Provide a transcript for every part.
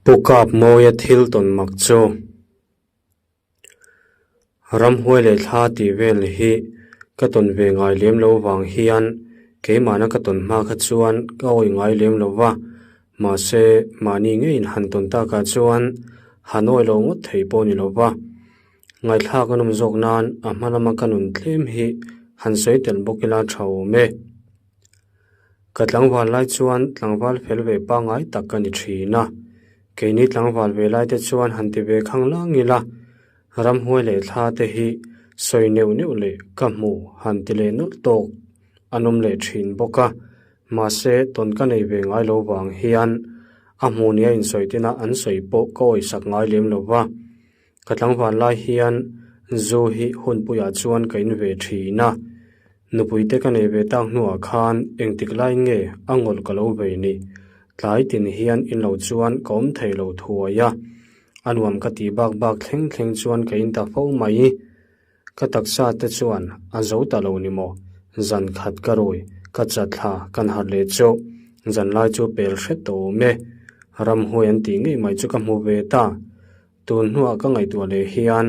Pu Kapmawia thil tawn mak chu ramhuai leh thla tih vel hi ka tawn ve ngai lem lo vang hian keimahna ka tawn hma kha chuan ka awih ngai lem lo va, mahse mahni ngeiin han tawn takah chuan han awih lo ngawt thei pawh a ni lo va. Ngaihthlak a nawm zawk nan a hma lama ka nun tlem hi han sawi tel bawk ila tha awm e. Ka tlangval lai chuan tlangval fel ve pangngai tak ka ni thin a, keini tlangval ve lai te chuan han ti ve khang lang ila, ramhuai leh thla te hi sawi neuh neuh leh ka hmu han ti leh nawlh tawk an awm leh thin bawk a, mahse tawn ka nei ve ngai lo vang hian a hmu nia insawi tina an sawi pawh ka awisak ngai lem lo va. Ka tlangval lai hian zu hi hunpuiah chuan ka in ve thin a, nupuite ka nei ve tak hnuah khan engtik lai nge a ngawlh ka lo vei ni. Tlai tin hian in lo chuan ka awm thei lo thuai a, a nuam ka tih bak bak thleng thleng chuan ka in ta fo mai. Ka taksa te chuan a zo ta lo ni maw? Zan khat ka rui, ka chatthla kan harh leh chu zan lai chu pel hret tawh awm e. Ramhuai an tih ngei mai chu ka hmu ve ta. Tun hnuah ka ngaihtuah leh hian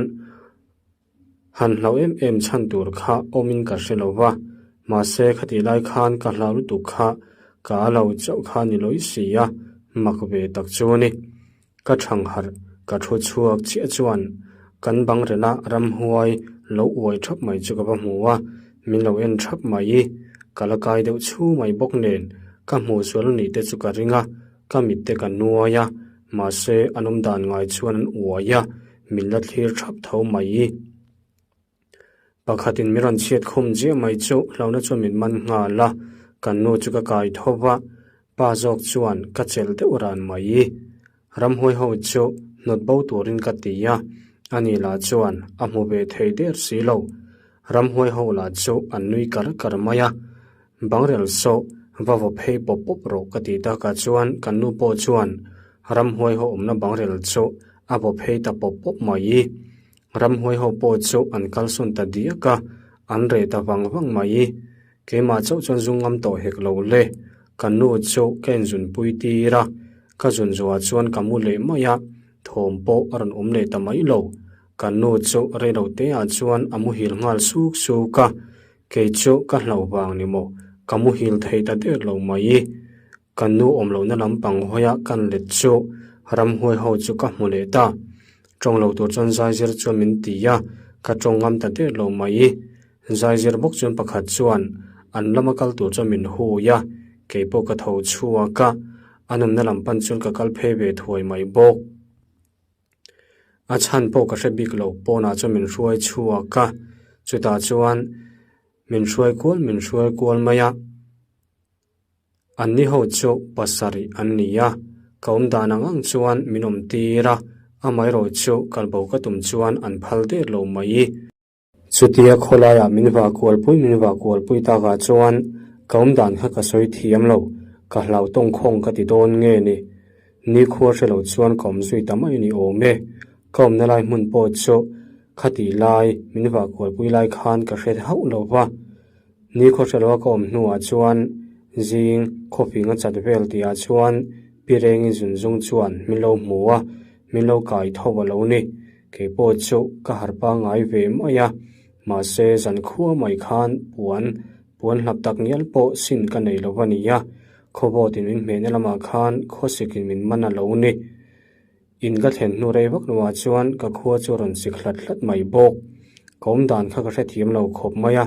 han hlau em em chhan tur kha awmin ka hre lo va, mahse khatih lai khan ka hlau lutuk kha ka a lo chauh kha ni lawih si a, mak ve tak chu a ni. Ka thang harh, ka thu chhuak chiah chuan kan bang rela ramhuai lo uai thap mai chu ka va hmu a, min lo en thap mai. Ka la kai deuh chhu mai bawk nen ka hmuh sual a nih te chu ka ring a, Ka mitte ka nuai a, mahse an awm dan ngai chuan an uai a, min la thlir thap tho mai. Pakhatin min rawn chhiat khum chiah mai chu hlauhna chuan min man nghal a, kan nu chu ka kai tho va, pa zawk chuan ka chelh deuh ran mai. Ramhuai ho chu hnawt bo turin ka ti a, ani lah chuan a hmu ve thei der si lo. Ramhuai ho lah chu an nui kar kar mai a, Bangrel sawh va vaw phei pawp pawp rawh ka ti takah chuan kan nu pawh chuan ramhuai ho awmna bangrel chu a vaw phei ta pawp pawp mai. Ramhuai ho pawh chu an kalsawn ta diak a, an reh ta vang vang mai. Keimah chauh chuan zu ngam tawh hek lo le, kan nu chu ka inzunpui tir a, ka zun zuah chuan ka mu leh mai a, thawm pawh a rawn awm leh ta mai lo. Kan nu chu reilo teah chuan a muhil nghal suk suk a, Kei chu ka hlauh vang ni maw, ka muhil thei ta der lo mai. Ka nu awm lohna lampang hawia kan let chu ramhuai ho chu ka hmu leh ta. Tawng lo tur chuan zaizir chuan min ti a, ka tawng ngam ta der lo mai. Zaizir bawk chuan pakhat chuan an lama kal tur chuan min hui a, kei pawh ka tho chhuak a, a nawmna lam pan chuan ka kal phei ve thuai mai bawk. A chhan pawh ka hre bik lo pawnah chuan min hruai chhuak a, chutah chuan min hruai kual min hruai kual mai a, an ni ho chu pasarih an ni a, ka awm dan ang ang chuan min awm tir a, amaherawh chu kalbo ka tum chuan an phal der lo mai. Chutia khawlaiah min vah kualpui min vah kualpui takah chuan ka awm dan kha ka sawi thiam lo, ka hlau tawngkhawng ka ti dawn nge ni. Nikhua hre lo chuan ka awm zui ta mai ni awm e. Ka awmna lai hmun pawh chu khatih lai min vah kualpui lai khan ka hre hauh lo va. Nikhua hre loa ka awm hnuah chuan zing khawfing a chat vel tihah chuan Pi Rengi zunzung chuan min lo hmu a, min lo kai tho a lo ni. Kei pawh chu ka harh pangngai ve mai a, mahse zan khua mai khan puan puan hlap tak ngial pawh sin ka nei lo a ni a, khawvawtin min hmehna lamah khan khawsikin min man a lo ni. In ka thlen hnu rei vak lohah chuan ka khua chu a rawn sik hlat hlat mai bawk. Ka awm dan kha ka hrethiam lo khawp mai a,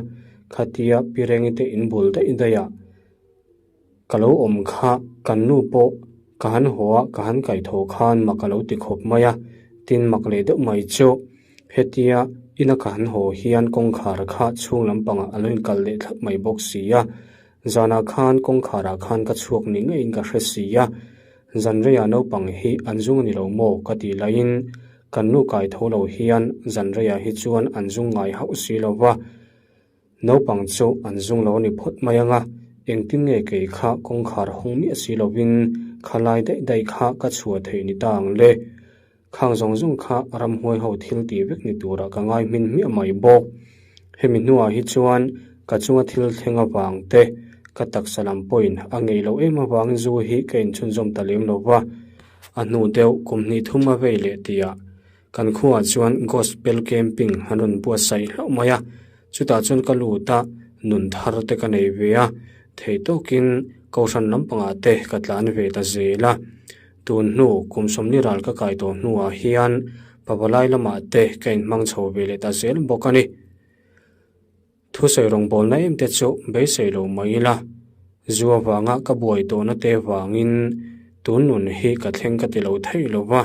khatia Pi Rengi te in bul daih daih ah Ka lo awm kha kan nu pawh ka han haw a, ka han kaih tho khan mak a lo ti khawp mai a, tin mak leh deuh mai chu hetia ina ka han haw hian kawngkhar kha chhung lampangah a lo inkal leh thlap mai bawk si a, zanah khan kawngkharah khan ka chhuak ni ngeiin ka hre si a, zan reiah naupang hi an zung a ni lo maw ka tih laiin kan nu kai tho lo hian zan reiah hi chuan an zung ngai hauh si lo va. Naupang chu an zung lo a ni phawt mai ang a, engtin nge kei kha kawngkhar hawng miah si lovin khalai daih daih kha ka chhuah theih ni ta ang le. Khang zawng zawng kha ramhuai ho thil tih vek ni turah ka ngai hmin hmiah mai bawk. Hemi hnuah hi chuan ka chunga thil thleng avang te, ka taksa lam pawhin a ngeih loh em avangin zu hi ka inchhunzawm ta lem lo va. A hnu deuh kum hnih thum a vei leh tihah kan khuaah chuan Gospel Camping an rawn buatsaih hlauh mai a, chutah chuan ka lut a, nun thar te ka nei ve a, thei tawkin Kohhran lampangah te ka tlan ve ta zel a. Tun hnu kum sawmli ral ka kai tawh hnuah hian pavalai lamah te ka inhmang chho ve leh ta zel bawk a ni. Thusawi rawngbawlna em te chu beisei lo mai ila, zu avanga ka buai tawhna te vangin tun nun hi ka thleng ka ti lo thei lo va,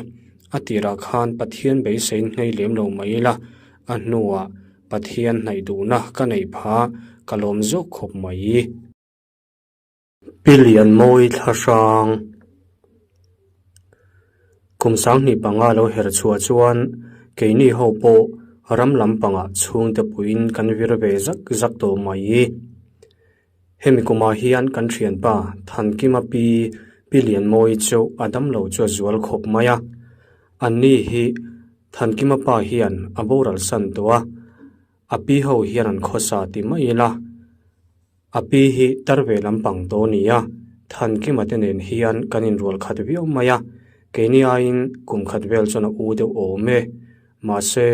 a tirah khan Pathian beiseiin nghei lem lo mai ila, a hnuah Pathian hnaih duhna ka neih pha ka lawm zawk khawp mai. Pi Lianmawi Thlahrang Kum 2005 lo her chhuah chuan keini ho pawh ram lampangah chhungte puiin kan vir ve zak zak tawh mai. Hemi kumah hian kan thianpa Thankima pi Pi Lianmawi chu a damlo chu a zual khawp mai a. Anni hi Thankima pa hian a boral san tawh a, a pi ho hian an khawsa ti mai ila. A pi hi tar ve lampang tawh a ni a, Thankima te nen hian kan inrual khat viau mai a, keini aiin kum khat vel chuan a u deuh awm e. Mahse,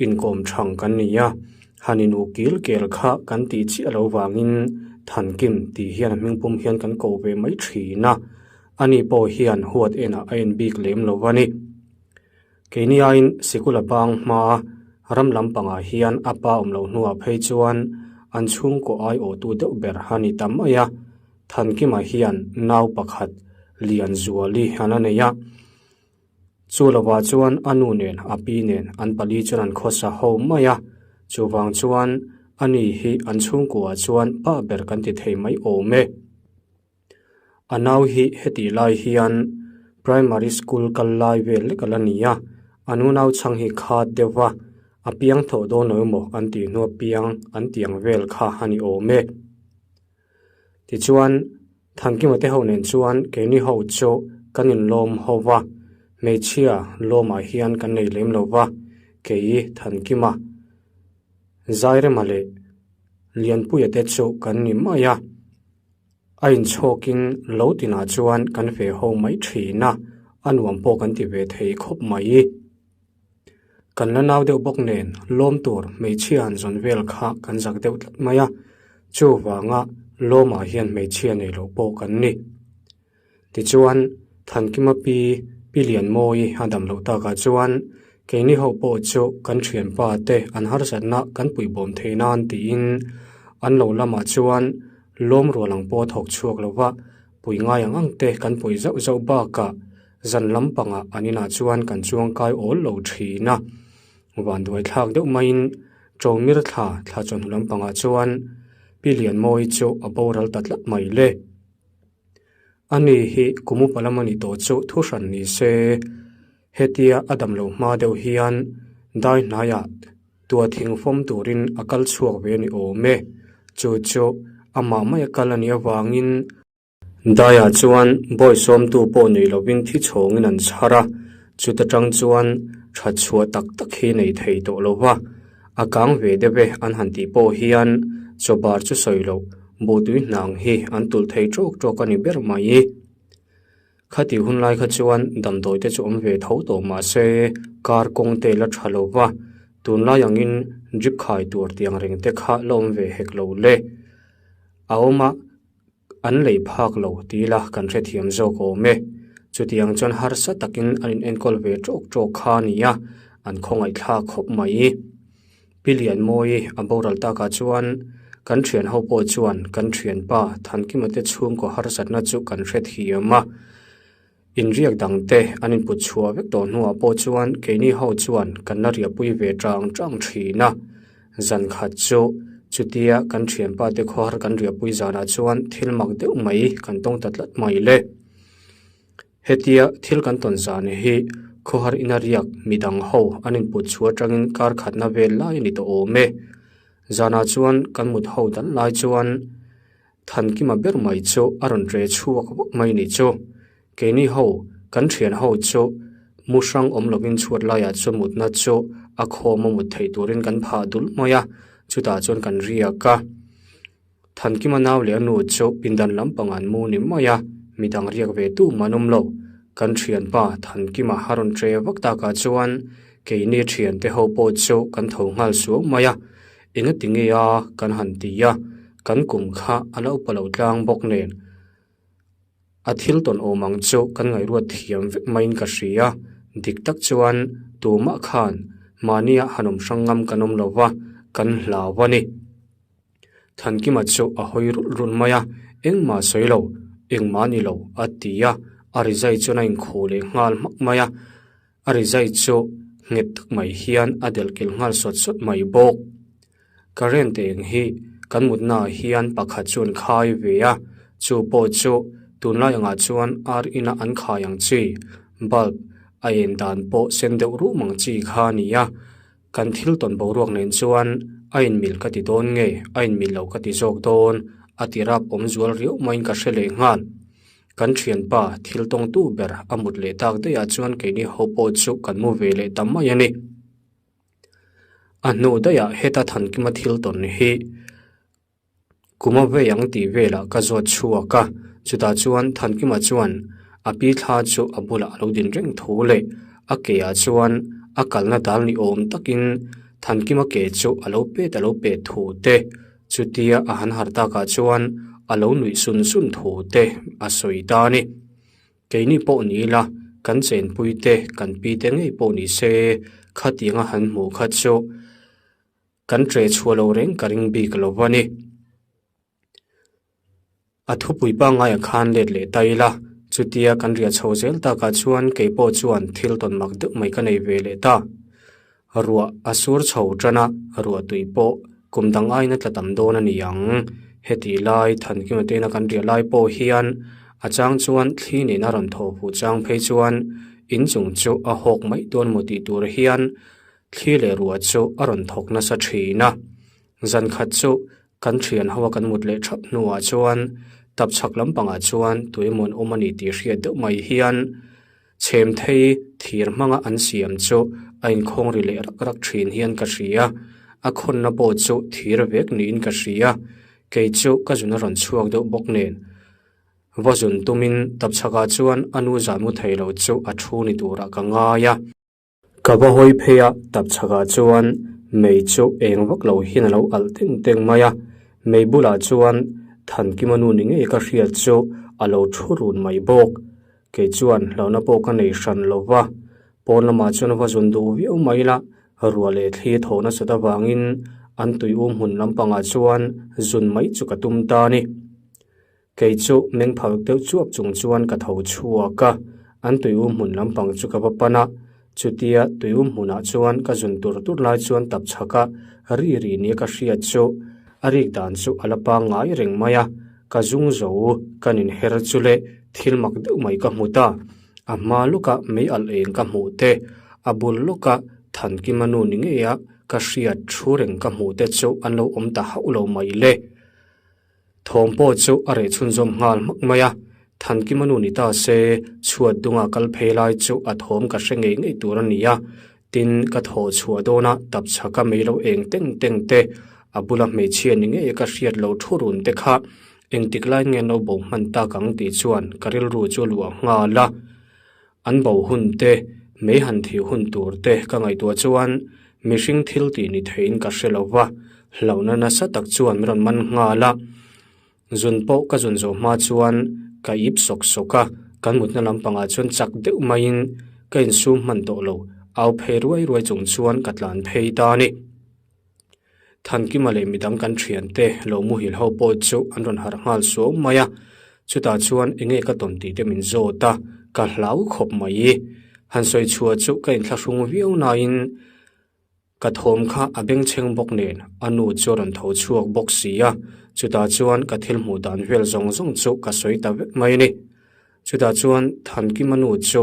inkawm thang kan ni a, han in u kil kel kha kan tih chiah lo vangin Thankim tih hian a hmingpum hian kan ko ve mai thin a, ani pawh hian huat enah a en bik lem lo a ni. Keini aiin sikul a bang hmaa ram lampangah hian a pa awm loh hnuah phei chuan an chhungkaw aiawhtu deuh ber a ni ta mai a, Thankima hian nau pakhat Lianzuali an a nei a. Chu lovah chuan a nu nen a pi nen an pali chuan an khawsa ho mai a, chuvang chuan ani hi an chhungkuaah chuan pa ber kan ti thei mai awm e. A nau hi hetih lai hian primary school kal lai vel lek a la ni a, an unau chhang hi khat deuh va, a piang thawh dawn lo emaw an tih hnu a piang an tih ang vel kha a ni awm e. Tichuan, Thankima te ho nen chuan keini ho chu kan inlawm ho va, hmeichhia lawmah hian kan nei lem lo va, kei Thankima, Zairema leh Lianpuia te chu kan ni mai a. A inchhawkin lo tinah chuan kan ve ho mai thin a, a nuam pawh kan ti ve thei khawp mai. Kan la nau deuh bawk nen lawm tur hmeichhia han zawn vel kha kan zak deuh tlat mai a, chuvanga lawmah hian hmeichhia nei loh pawh kan ni. Tichuan, Thankima pi, Pi Lianmawi a dam loh takah chuan keini ho pawh chu kan thianpa te an harsatna kan puihbawm thei nan tiin an lo lamah chuan lawm rual ang pawh a thawk chhuak lo va, pui ngai ang ang te kan pui zauh zauh bakah zan lampangah an inah chuan kan chuangkai awl lo thin a. Vanduai thlak deuh maiin Ṭomir thla thla chawhnu lampangah chuan Pi Lianmawi chu a boral ta tlat mai le. Ani hi kum upa lam a nih tawh chu thu hran ni se, hetia a dam loh hma deuh hian dai hnaiah tua thing fawm turin a kal chhuak ve a ni awm e. Chu chu amah mai a kal a nih avangin daiah chuan bawi sawmtu pawh nei lovin thi chhawngin an chhar a, chuta tang chuan tha chhuah tak tak hi nei thei tawh lo va. A kang ve deuh e an han tih pawh hian chaw bar chu sawi loh buhtui hnang hi an tulh thei tawk tawk a ni ber mai. Khati hun lai kha chuan damdawi te chu awm ve tho tawh mah se kar kawng te la tha lo va, tunlai angin drip khai tur tiang reng te kha la awm ve hek lo le. A awm a. An lei phak lo ti ila kan hrethiam zawk awm e. Chutiang chuan harsa takin an inenkawl ve tawk tawk kha a ni a, an khawngaihthlak khawp mai. Pi Lianmawi a boral takah chuan kan thian ho pawh chuan kan thianpa Thankima te chhungkaw harsatna chu kan hrethiam a. Inriak dang te an input chhuah vek tawh hnuah pawh chuan keini ho chuan kan la riahpui ve tang tang thin a. Zan khat chu chutia kan thianpa te khawhar kan riahpui zanah chuan thil mak deuh mai kan tawng ta tlat mai le. Hetia thil kan tawn zan hi khawhar ina riak midang ho an input chhuah atangin kar khatna vel lai a ni tawh awm e. Zanah chuan kan mut ho dan lai chuan Thankima ber mai chu a rawn ṭe chhuak vak mai nih chu. Keini ho, kan ṭhian ho chu mu hrang awm lovin chhuat laiah chu mutna chu a khawm a mut theih turin kan phah dul mai a, chutah chuan kan riak a. Thankima nau leh a nu chu pindan lampangah an mu ni mai a, midang riak ve tu mah an awm lo. Kan thianpa Thankima a rawn tre vak takah chuan keini thiante ho pawh chu kan tho nghal suau mai a, engati nge a kan han ti a, kan kum kha a lo upa lo tlang bawk nen. A thil tawn awm ang chu kan ngaihruat thiam vek maiin ka hria, dik tak chuan tumah khan mahnia han awm hrang ngam kan awm lo va, kan hlau a ni. Thankima chu a hawi rulh rulh mai a, engmah sawi lo, engmah ni lo a ti a, a rizai chuan a inkhuh leh nghal hmak mai a, a rizai chu nghet tak mai hian a delh kilh nghal sawt sawt mai bawk. Current eng hi kan mutnaah hian pakhat chu an khai ve a, chu pawh chu tunlai angah chuan ar ina an khai ang chi, bulb a en dan pawh sen deuh rum ang chi kha a ni a. Kan thil tawn boruak nen chuan a inmil ka ti dawn nge a inmil lo ka ti zawk dawn a ti rap awm zual riau maiin ka hre leh nghal. Kan thianpa thil tawngtu ber a mut leh tak daih ah chuan keini ho pawh chu kan mu ve leh ta mai a ni. A hnu daih ah heta Thankima thil tawn hi Kum a vei ang tih velah ka zawt chhuak a, chutah chuan Thankima chuan a pi thla chu a bulah a lo din reng thu leh a ke ah chuan a kalna dal ni awm takin Thankima ke chu a lo pet a lo pet thu te, chutia a han harh takah chuan a lo nuih sun sun thu te a sawi ta a ni. Keini pawh ni ila, kan chenpui te, kan pi te ngei pawh ni se, khatianga han hmuh kha chu Kan ṭe chhuah lo reng ka ring bik lo va ni. A thupui pangngai khan let leh ta ila, chutia kan riah chho zel takah chuan kei pawh chuan thil tawn mak deuh mai ka nei ve leh ta. Ruah a sur chho ṭan a, ruah tui pawh kum dang aiin a tla tam dawn a ni ang. Hetih lai Thankima tena kan riah lai pawh hian a chang chuan thli nena rawn thaw fuh chang phei chuan inchung chu a hawk mai dawn maw tih tur hian Thli leh ruah chu a rawn thawk nasa thin a, zan khat chu kan thian ho a kan mut leh thap hnuah chuan tap chhak lampangah chuan tuimawn awm a ni tih hriat deuh mai hian chhem thei thir hmanga an siam chu a inkhawng ri leh rak rak thin hian ka hria, a khawnna pawh chu thir vek niin ka hria, kei chu ka zun a rawn chhuak deuh bawk nen. Va zun tumin tap chhakah chuan a nu zan mu thei lo chu a thu ni turah ka ngai a. Ka va hawi phei a, tap chhakah chuan mei chu eng vak lo hian a lo alh teng teng mai a, mei bulah chuan Thankima nu ni ngei ka hriat chu a lo thu run mai bawk. Kei chuan hlauhna pawh ka nei hran lo va, pawn lamah chuan va zun duh viau mai la, ruah leh thli thaw nasat avangin an tui um hmun lampangah chuan zun mai chu ka tum ta a ni. Kei chu meng phal deuh chuap chung chuan ka tho chhuak a, an tuium hmun lampang chu ka va pan a, chutia tuium hmunah chuan ka zun tur tur lai chuan tap chhak a, ri ri nia ka hriat chu a rik dan chu a la pangngai reng mai a, ka zung zo kan inher chu le thil mak deuh mai ka hmu ta, a hma lawka mei alh eng ka hmuh te, a bul lawka Thankima nu ni ngeia ka hriat thu reng ka hmuh te chu an lo awm ta hauh lo mai le. Thawm pawh chu a reh chhunzawm nghal hmak mai a, Thankima nu ni ta se, chhuat dunga kal phei lai chu a thawm ka hre ngei ngei tur a ni a, tin ka thawh chhuah dawna tap chhaka mei lo eng teng teng te, a bula hmeichhia ni ngei ka hriat lo thu run te kha engtik laiin nge an lo bo hman tak ang tih chuan ka rilru chu a luah nghal a. An bo hun te, mei han thih hun tur te ka ngaihtuah chuan mihring thil tih ni theiin ka hre lo va, hlauhna nasa tak chuan min rawn man nghal a. Zun pawh ka zun zawh hma chuan ka ip sawk sawk a, kan mutna lampangah chuan chak deuh maiin ka insum hman tawh lo, au phei ruai ruai chung chuan ka tlan phei ta a ni. Thankima leh midang kan thiante lo muhil ho pawh chu an rawn harh nghal suau mai a, chutah chuan enge ka tawn tih te min zawt a, ka hlau khawp mai. Han sawi chhuah chu ka inthlahrung viau nain ka thawm kha a bengchheng bawk nen a nu chu a rawn tho chhuak bawk si a, chutah chuan ka thil hmuh dan vel zawng zawng chu ka sawi ta vek mai a ni. Chutah chuan Thankima nu chu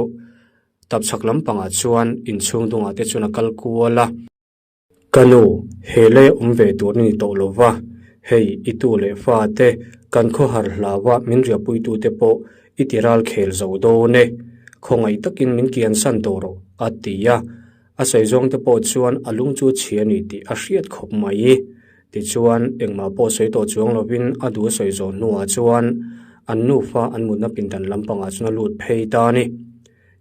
tapchhak lampangah chuan inchhung dungah te chuan a kal kual a. Ka nu, he lei awm ve tur ni tawh lo va, hei i tu leh fa te kan khawhar hlaua min riahpuitute pawh i ti ral khel zo dawn e, khawngaih takin min kiansan tawh rawh, a ti a. A sawi zawng te pawh chuan a lung chu chhia a ni tih a hriat khawp mai. Tichuan, engmah pawh sawi tawh chuang lovin a duh a sawi zawh hnuah chuan an nufa an mutna pindan lampangah chuan a lut phei ta a ni.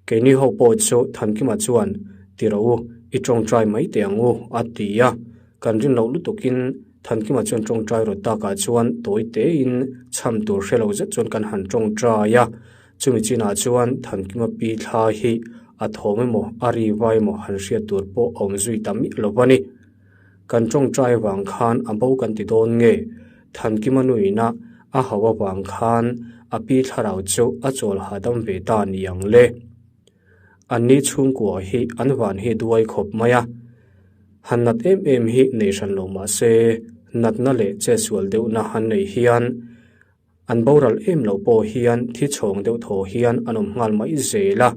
Keini ho pawh chu Thankima chuan, Ti rawh u, i tawngtai mai teh ang u, a ti a. Kan rin loh lutukin Thankima chuan tawngtai rawt takah chuan tawi tein chham tur hre lo zet chuan kan han tawngtai a. Chumi chinah chuan Thankima pi thla hi a thawm emaw a ri vai emaw han hriat tur pawh a awm zui ta miah lo va ni. Kan tawngtai vang khan a bo kan ti dawn nge? Thankima nuina a hauh avang khan a pi thlarau chu a chawl hahdam ve ta ni ang le. Anni chhungkua hi an van hi duai khawp mai a, han nat em em hi nei hran lo mah se natna leh chetsual deuhna han nei hian an boral em loh pawh hian thi chhawng deuh thaw hian an awm nghal mai zel a.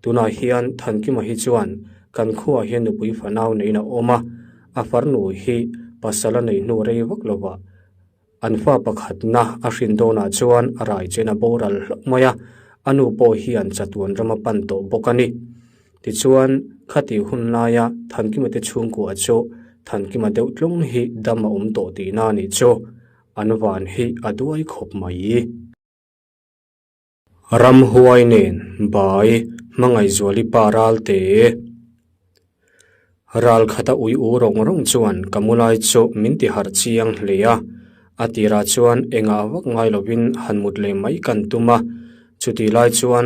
Tunah hian Thankima hi chuan kan khuaah hian nupui fanau neiin a awm a, a farnu hi pasal a nei hnu rei vak lovah An fa pakhatna a hrin dawnah chuan a rai chen a boral hlauh mai a, a nu pawh hian chatuan ram a pan tawh bawk a ni. Tichuan, khatih hun laia Thankima te chhungkua chu Thankima deuh tlung hi dam a awm tawh tihna a nih chu an van hi a duai khawp mai. Ramhuai nen bai Hmangaihzuali pa ralte ral khata ui u rawng rawng chuan ka mu lai chu min ti harh chiang hle a, a tirah chuan engah vak ngai lovin han mut leh mai kan tum a, chutih lai chuan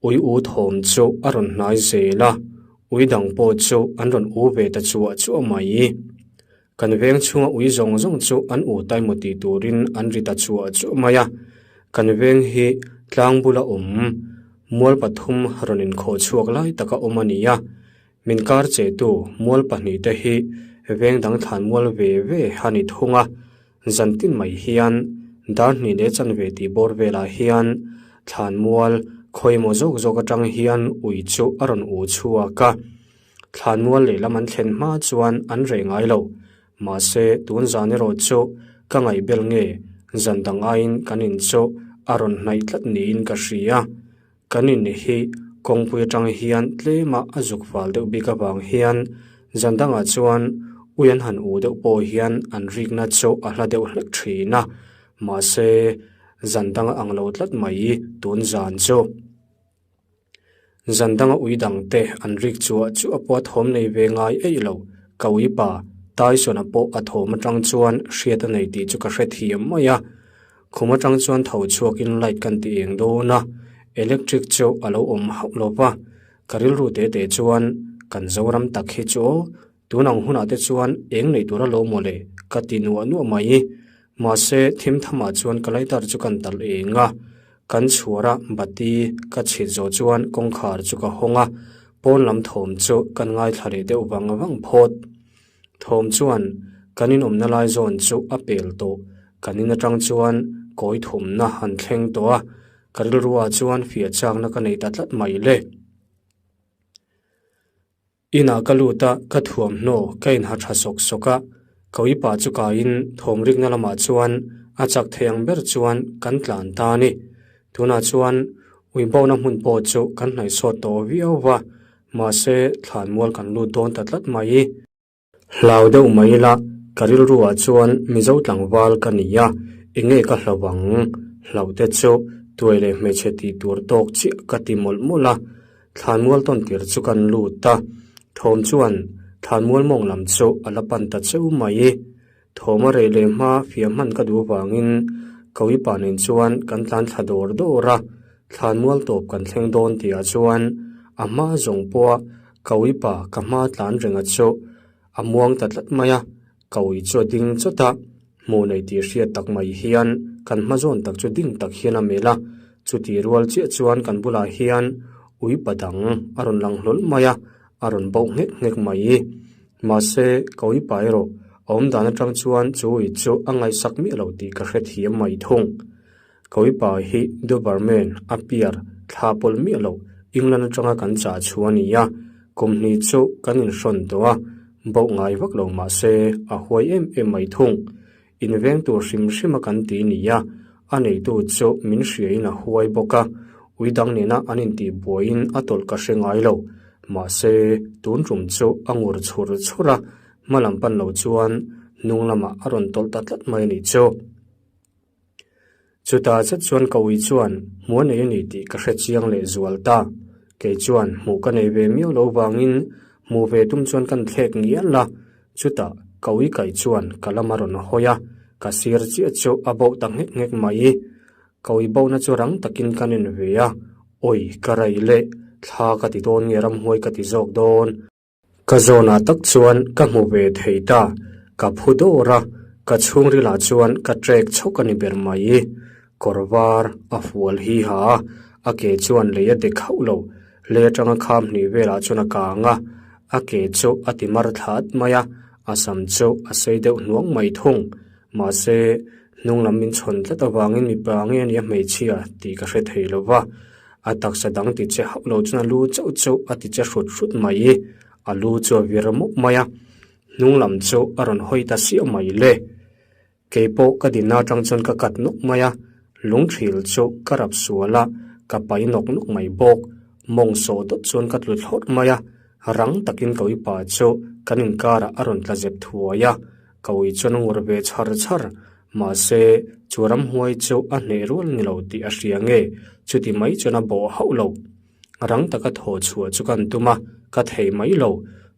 ui u thawm chu a rawn hnai zel a, ui dang pawh chu an rawn u ve ta chuah chuah mai. Kan veng chhunga ui zawng zawng chu an u tai maw tih turin an ri ta chhuah chuah mai a, kan veng hi tlang bula awm mual pathum rawn inkhawh chhuak lai taka awm a ni a, min kar chehtu mual pahnihte hi veng dang thlan mual ve ve a ni thung a, zan tin mai hian dar hnih leh chanve tih bawr velah hian thlan mual khawimaw zawk zawk atang hian ui chu a rawn u chhuak a. Thlanmual lehlam an thlen hma chuan an reh ngai lo. Mahse, tun zan erawh chu ka ngaihbel nge zan dang aiin kan in chu a rawn hnaih tlat niin ka hria. Kan in hi kawngpui atang hian tlema a zuk fal deuh bik avang hian zan dangah chuan ui an han u deuh pawh hian an rikna chu a hla deuh hlek thin a. Mahse, zan dang a ang lo tlat mai tun zan chu. Zan danga ui dangte an rik chuah chu a pawh a thawm nei ve ngai eih lo. Ka ui pa, Tyson-a pawh a thawm atang chuan hriat a nei tih chu ka hrethiam mai a. Khum atang chuan tho chhuakin light kan ti eng dawn a, electric chu a lo awm hauh lo va. Ka rilru te te chuan kan Zoram tak hi chu aw, tun ang hunah te chuan eng nei tur a lo maw le ka ti nuah nuah mai. Mahse, thim thamah chuan ka lighter chu kan talh eng a. Kan chhuar a, bati ka chhit zawh chuan kawngkhar chu ka hawng a, pawn lam thawm chu kan ngaithla leh deuh vang vang phawt. Thawm chuan kan inawmna lai zawn chu a pel tawh, kan in atang chuan kawi thumna han thleng tawh a, ka rilruah chuan fiah chakna ka nei ta tlat mai le. Inah ka lut a, ka thuamhnaw ka inha tha sawk sawk a, ka uipa chu kaiin thawmrikna lamah chuan a chak thei ang ber chuan kan tlan ta a ni. Tunah chuan uibona hmun pawh chu kan hnaihsawt tawh viau va, mahse thlanmual kan lut dawn ta tlat mai. Hlau deuh mai ila, ka rilruah chuan Mizo tlangval ka ni a, enge ka hlau ang? Hlauh te chu tuai leh hmeichhe tih tur tawk chiah ka ti mawlh mawlh a. Thlanmual tawn tir chu kan lut a, thawm chuan thlanmual mawng lam chu a la pan ta cheu mai. Thawm a reh leh hma fiah hman ka duh avangin ka uipa nen chuan kan tlan thla dawr dawr a, thlanmual tawp kan thleng dawn tihah chuan a hma zawng pawha ka uipa ka hma tlan renga chu a muang ta tlat mai a, ka ui chu a ding chawt a, hmuh nei tih hriat tak mai hian kan hma zawn tak chu ding tak hian a melh a, chutih rual chiah chuan kan bulah hian uipa dang a rawn lang hlawl mai a, a rawn bauh nghek nghek mai. Mahse, ka uipa erawh a awm dan atang chuan chu ui chu a ngaihsak miah lo tih ka hrethiam mai thung. Ka uipa hi Doberman a piar thla pawlh miah lo England atanga kan chah chu a ni a, kum hnih chu kan inhrawn tawh a, bauh ngai vak lo mahse a huai em em mai thung. Inveng tur hrim hrim a kan ti nia, a neitu chu min hriain a huai bawk a, ui dang nena an intih buaiin a tawlh ka hre ngai lo. Mahse, tun tum chu a ngur chhur chhur a, hma lam pan lo chuan hnung lamah a rawn tawlh ta tlat mai a nih chu. Chutah zet chuan ka ui chuan hmuh a nei a ni tih ka hre chiang leh zual ta. Kei chuan hmuh ka nei ve miau lo vangin hmuh ve tum chuan kan thlek ngial a, chutah ka ui kaih chuan ka lam a rawn hawi a, ka sir chiah chu a boh ta nghek nghek mai. Ka ui bohna chu rang takin ka nen ve a, awi ka rai leh thla ka ti dawn nge ramhuai ka ti zawk dawn. Ka zawnah tak chuan ka hmu ve thei ta, ka phu dawr a, ka chhungrilah chuan ka trek chhawk a ni ber mai. Kawr var a fual hi ha a, a ke chuan lei a dek hauh lo, lei atanga kham hnih velah chuan a kang a, a ke chu a ti mar thla at mai a, a sam chu a sei deuh hnuang mai thung. Mahse, hnung lam min chhawn tlat avangin mipa nge a nia hmeichhia tih ka hre thei lo va, a taksa dang ti che hauh lo chuan a lu chauh chauh a ti che hrut hrut mai. A lu chu a vir mawp mai a, hnung lam chu a rawn hawi ta siah mai le. Kei pawh ka dinna atang chuan ka kat nawk mai a, lungthil chu ka rap sual a, ka pai nawk nawk mai bawk. Mawng sawh dawt chuan ka tlu thlawt mai a, rang takin ka uipa chu kan inkarah a rawn tla zep thuai a, Ka ui chuan a ngur ve chhar chhar, mahse chu ramhuai chu a hneh rual ni lo tih a hria nge, chuti mai chuan a bawh hauh lo. Rang taka thaw chhuah chu kan tum a, ka thei mai lo.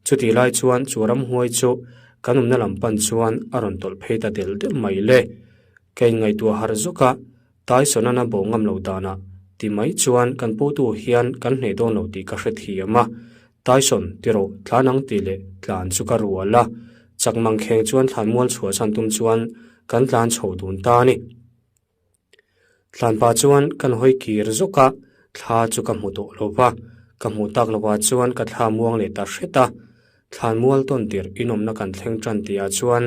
Chutih lai chuan chu ramhuai chu kan awmna lam pan chuan a rawn tawlh phei ta del del mai le. Ka inngaihtuah harh zawk a, Tyson-a'n a bo ngam lo danah ti mai chuan kan putu hian kan hneh dawn lo tih ka hre thiam a. Tyson, ti rawh, tlan ang tih leh tlan chu ka rual a. Chak mangkheng chuan thlan mual chhuah chhan tum chuan kan tlan chho dun ta a ni. Tlan pah chuan kan hawi kir zawk a, thla chu ka hmu tawh lo va. Ka hmuh tak lovah chuan ka thla muang leh ta hret a. Thlan mual tawn tirh inawmna kan thleng tan tihah chuan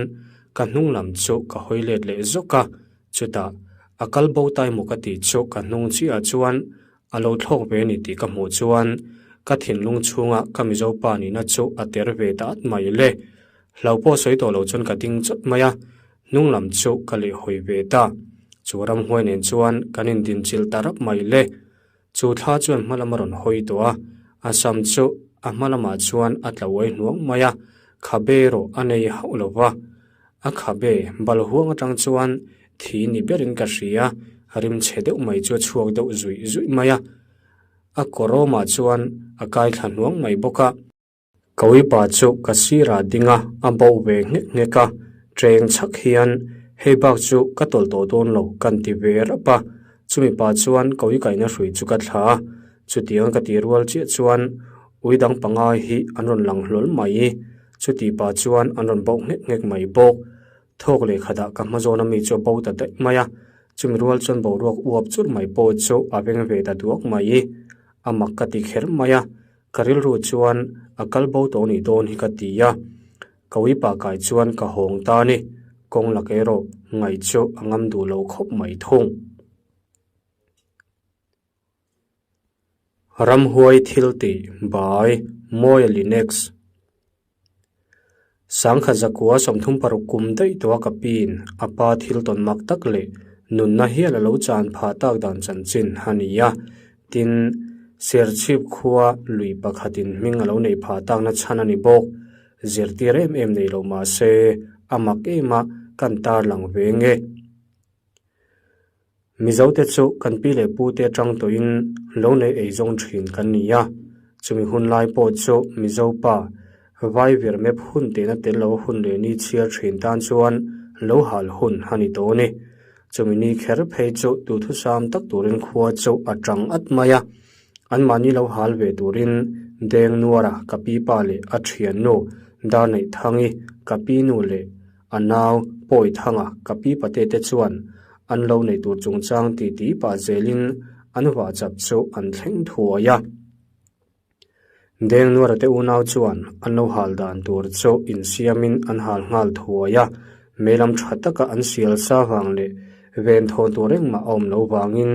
ka hnung lam chu ka hawi let leh zawk a. Chutah, a kal bo ta emaw ka tih chu ka hnung chiah chuan a lo thlawk ve a ni tih ka hmuh chuan ka thinlung chhunga ka Mizo pa nihna chu a ter ve ta at mai le. Hlau pawh sawi tawh lo chuan ka ding chawt mai a, hnung lam chu ka leh hawi ve ta. Chu ramhuai nen chuan kan indinchilh ta rap mai le. Chu thla chuan hma lam a rawn hawi tawh a, a sam chu a hma lamah chuan a tla uai hnuang mai a, khabe erawh a nei hauh lo va. A khabe bal huang atang chuan thi ni berin ka hria, rim chhe deuh mai chu a chhuak deuh zuih zuih mai a, a kawrawmah chuan a kai thla hnuang mai bawk a. Ka uipa chu ka sirah ding a, a bo ve nghek nghek a, ṭeng chhak hian hei bak chu ka tawlh tawh dawn lo kan ti ve rap a, chumi pa chuan ka ui kaihna hrui chu ka thla a, chutiang ka ti rual chiah chuan ui dang pangai hi an rawn lang hlawl mai, chuti pa chuan an rawn boh nghek nghek mai bawk. Thawk leh khatah ka hma zawn ami chu a bo ta daih mai a, chumi rual chuan boruak uap chur mai pawh chu a veng ve ta duak mai, a mak ka ti kher mai a. Ka rilru chuan a kal bo tawh nih dawn hi ka ti a, ka uipa kai chuan ka hawng ta a ni, kawng lak erawh ngaih chu a ngam duh lo khawp mai thung. Ramhuai thil tih by Mawia Linux. Sangkhat zakua 36 kum daih tawha ka piin a pa thil tawn mak tak leh nunna hial a lo chan phah tak dan chanchin a ni a. Tin, Serchhip khua lui pakhatin hming a lo neih phah takna chhan a ni bawk. Zirtir em em nei lo mah se, a mak em a, kan tarlang ve nge. Mizote chu kan pi leh pute atang tawhin lo nei ei zawng thin kan ni a, chumi hun lai pawh chu Mizo pa vai vir mep hun tihna tel lo hun leh ni chhiar thin tan chuan lo hal hun a ni tawh a ni. Chumi ni kher phei chu duhthusam tak turin khua chu a tang at mai a, anmahni lo hal ve turin Deng Nuara ka pi pa leh a thiannu Darneihtangi ka pi nu leh A nau, Pawi Thanga, ka pi pate te chuan an lo nei tur chungchang ti ti pah zelin an vah chap chu an thleng thuai a. Dengnuara te unau chuan an lo hal dan tur chu insiamin an hal nghal thuai a, meilam tha taka an sial sa vang leh ven thawn tur engmah a awm lo vangin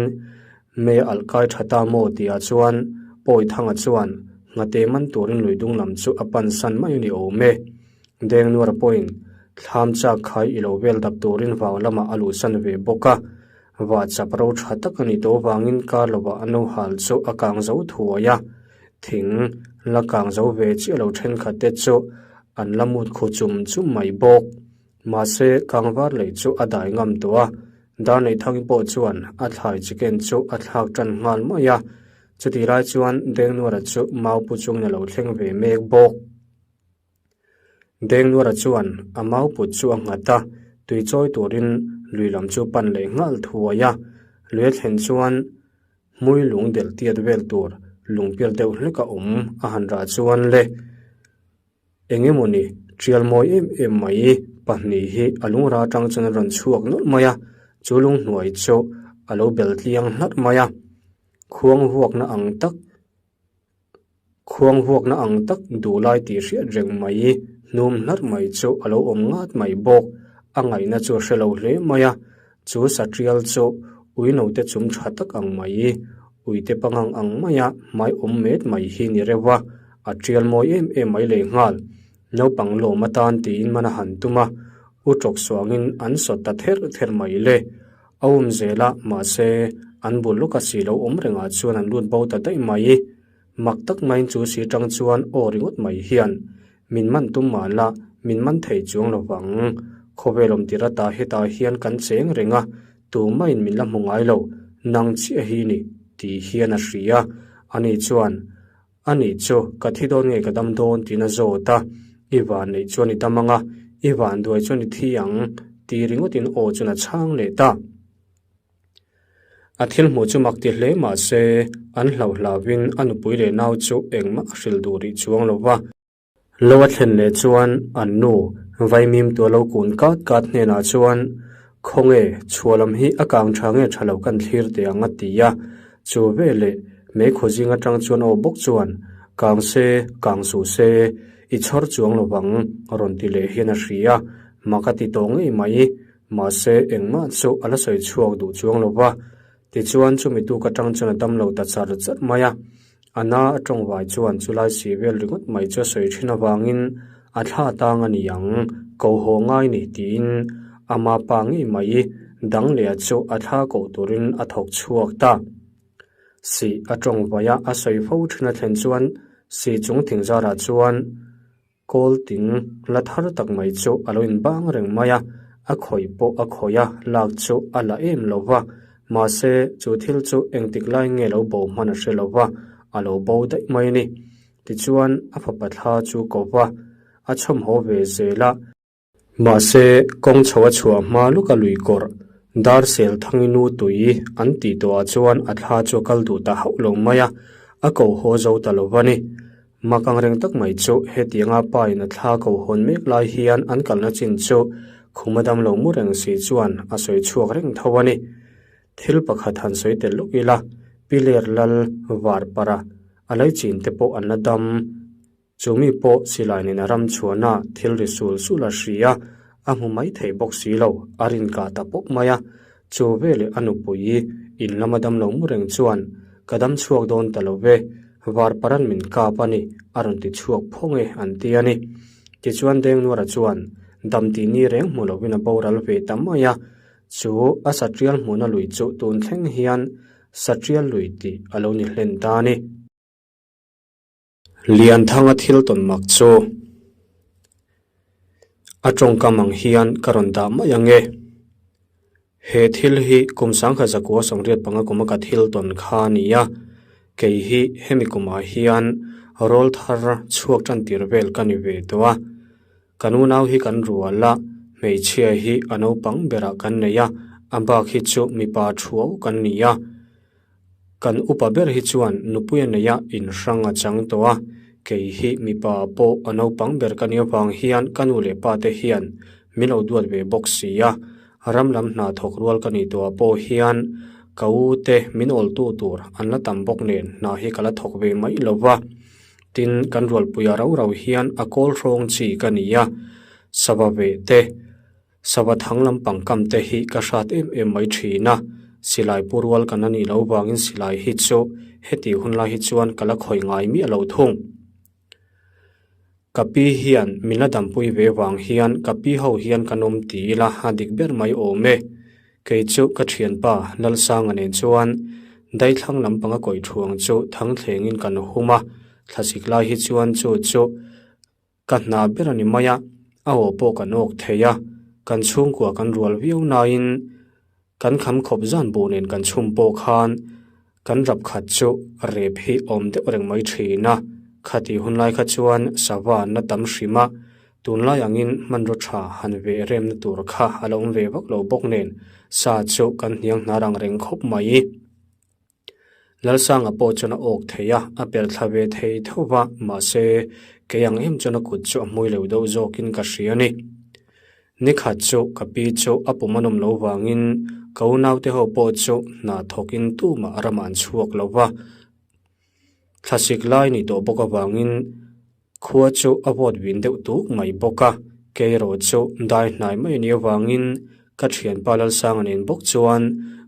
mei a alh kai tha ta maw tihah chuan Pawi Thanga chuan nghate man turin lui dung lam chu a pan san mai a ni awm e. Dengnuara pawhin thlam chak khai i lo vel dap turin vau lamah a luhsan ve bawk a, vah chap ro tha tak a nih tawh avangin kar lovah a no hal chu a kang zo thuai a, thing la kang zo ve chiah lo thenkhat te chu an la mut khu chum chum mai bawk. Mahse, kangvar lei chu a dai ngam tawh a, Darneihthang pawh chuan a thlai chicken chu a thlak tan nghal mai a. Chutih lai chuan Dengnuara chu mau pu chungin a lo thleng ve mek bawk. Dengnuara chuan a mau put chu a nghat a, tui chawi turin lui lam chu pan leh nghal thuai a. Lui a thlen chuan hmui lung delh tiat vel tur lungpir deuh hlek a awm a han rah chuan le. Eng emawni tial mawi em em mai pahnih hi a lungra atang chuan a rawn chhuak nawlh mai a, chu lunghnuai chu a lo bel tliang hlarh mai a, khuang vuakna ang tak khuang vuakna ang tak duh lai tih hriat reng mai hnum hlarh mai chu a lo awm ngat mai bawk, a ngaihna chu a hre lo hle mai a, chu satrial chu ui note chum tha tak ang mai. Uite pangang ang maia hmai awm met mai hi ni reuh a, a tial mawi em em mai leh nghal. Naupang lawm atan tiin man a han tum a, u tawk suangin an sawt ta ther ther mai le. A um zel a, mahse, an bul lawka si lo awm rengah chuan an lut bo ta daih mai. Mak tak maiin chu si tang chuan aw ringawt mai hian, Min man tum mah la, min man thei chuang lo vang. Khawvel awm tir ata hetah hian kan cheng reng a, tumah-in min la hmu ngai lo, nang chiah hi ni, tih hian a hria. Ani chuan, Ani chu, ka thi dawn nge ka dam dawn? tiin a zawt a. I van neih chuan i dam ang a, i van duai chuan i thi ang, ti ringawtin aw chuan a chhang leh ta. A thil hmuh chu mak ti hle mah se, an hlauhhlauhin a nupui leh nau chu engmah a hrilh duh rih chuang lo va. Lo a thlen leh chuan an nu vaimim tua lo kun kat kat hnenah chuan, Khawnge, chhuah lam hi a kang tha nge tha lo kan thlir teh ang a ti a. Chu veleh meikhaw zing atang chuan aw bawk chuan, Kang se, kang suh se, i chhawr chuang lo vang, rawn ti leh hian a hria. Mak a ti tawh ngei mai. Mahse, engmah chu a la sawi chhuak duh chuang lo va. Tichuan, chumi tuk atang chuan a dam lo ta char char mai a. A na a tawngvai chuan chulai si vel ringawt mai chu a sawi thin avangin a thla tang a ni ang, ko haw ngai ni tiin ama pa ngei mai dang leh a chu a thla koh turin a thawk chhuak ta. Si a tawngvai a a sawi fo thin a thlen chuan si chung thingzarah chuan Kawl ting la thar tak mai chu a lo inbang reng mai a, a khawih pawh a khawih a, lak chu a la em lo va. Mahse, chu thil chu engtik lai nge lo bo hman a hre lo va, a lo bo daih mai a ni. Tichuan, a fapa thla chu ko va, a chhawm haw ve zel a. Mahse, kawng chho a chhuah hma lawka lui kawrh, dar sel thangi nu tui an tih tawhah chuan a thla chu a kal duh ta hauh lo mai a, a ko haw zo ta lo va ni. Mak ang reng tak mai chu hetianga pa in a thla ko hawn mek lai hian an kalna chin chu khuma dam lo mu reng si chuan a sawi chhuak reng tho a ni. Thil pakhat han sawi tel lawk ila, Piler Lal Varpara a laichin te pawh an la dam. Chu mi pawh silai nena ram chhuahna thil ri sul sul a hria, a hmu mai thei bawk si lo, a rin kah ta pawp mai a. Chu veleh a nupui in lama dam lo mu reng chuan, Ka dam chhuak dawn ta lo ve, Varparan min kap a ni, a rawn ti chhuak phawng e, an ti a ni. Tichuan Dengnuara chuan dam tih ni reng hmu lovin a boral ve ta mai a. Chu a satrial hmuhna lui chu tun thleng hian satrial lui tih a lo ni hlen ta a ni. Lianthanga thil tawn mak chu a tawngkam ang hian ka rawn dah mai ang e. He thil hi kum sangkhat zakua sawmriat panga kuma ka thil tawn kha a ni a, kei hi hemi kumah hian rawl thar chhuak tan tir vel ka ni ve tawh a. Kan unau hi kan rual a, hmeichhia hi a naupang berah kan nei a, a bak hi chu mipa thuau kan ni a. Kan upa ber hi chuan nupui a nei a, inhrang a chang tawh a, kei hi mipa pawh a naupang ber ka nih avang hian ka nu leh pa te hian min lo duat ve bawk si a, ram lam hna thawk rual ka nih tawhah pawh hian ka u te min awltu tur an la tam bawk nen hna hi ka la thawk ve mai lo va, tin kan rualpuia rau rau hian a kawl hrawng chi ka ni a, sava veh te. Sava thang lampang kam te hi ka hrat em em mai thin a, silai pu rual kan a nih loh vangin silai hi chu heti hun lai hi chuan ka la khawi ngai miah lo thung. Ka pi hian min la dampui ve vang hian ka pi ho hian kan awm ti ila a dik ber mai awm e. Kei chu ka thianpa Lalsanga nen chuan daithlang lampanga kawih thuang chu thangthlengin kan hum a, thlasik lai hi chuan chu chu Ka hna ber a ni mai a, a aw pawh kan awk thei a, kan chhungkua kan rual viau nain kan kham khawp zan buh nen kan chhum pawh khan Kan rap khat chu rep hi awm deuh reng mai thin a, khatih hun lai kha chuan sava na tam hrim a, tunlai angin hmanraw tha han veh remna tur kha a lo awm ve vak lo bawk nen sa chu kan hniang hnar ang reng khawp mai. Lalsanga pawh chuan a awk thei a, a per thla ve thei tho va, mahse kei ang em chuan a kut chu a hmui lo deuh zawkin ka hria a ni. Nikhat chu ka pi chu a pum a nawm lo vangin ka unaute ho pawh chu hna thawkin tumah ramah an chhuak lo va, thlasik lai ni tawh bawk avangin khua chu a vawt vin deuh tuk mai bawk a, kei erawh chu dai hnai mai a nih avangin ka thianpa Lalsanga nen bawk chuan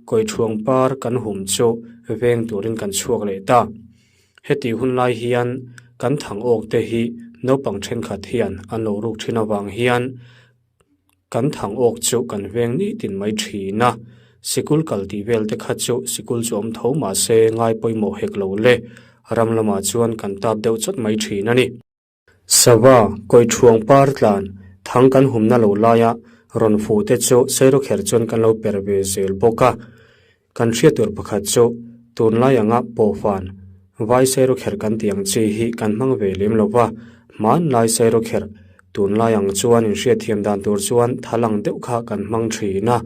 Kawithuang par kan hum chu veng turin kan chhuak leh ta. Heti hun lai hian kan thang awk te hi naupang thenkhat hian an lo ruk thin avang hian kan thang awk chu kan veng ni tin mai thin a. Sikul kal tih vel te kha chu sikul chu awm tho mah se ngai pawimawh hek lo le, ram lamah chuan kan tap deuh chawt mai thin a ni. Sava, Kawithuang par tlan, thang kan humna lo laia rawn fuh te chu Sairawkherh chuan kan lo per ve zel bawk a. Kan hriat tur pakhat chu tunlai anga pawhfan, vai Sairawkherh kan tih ang chi hi kan hmang ve lem lo va, hmanlai Sairawkherh tunlai ang chuan inhriatthiam dan tur chuan thalang deuh kha kan hmang thin a.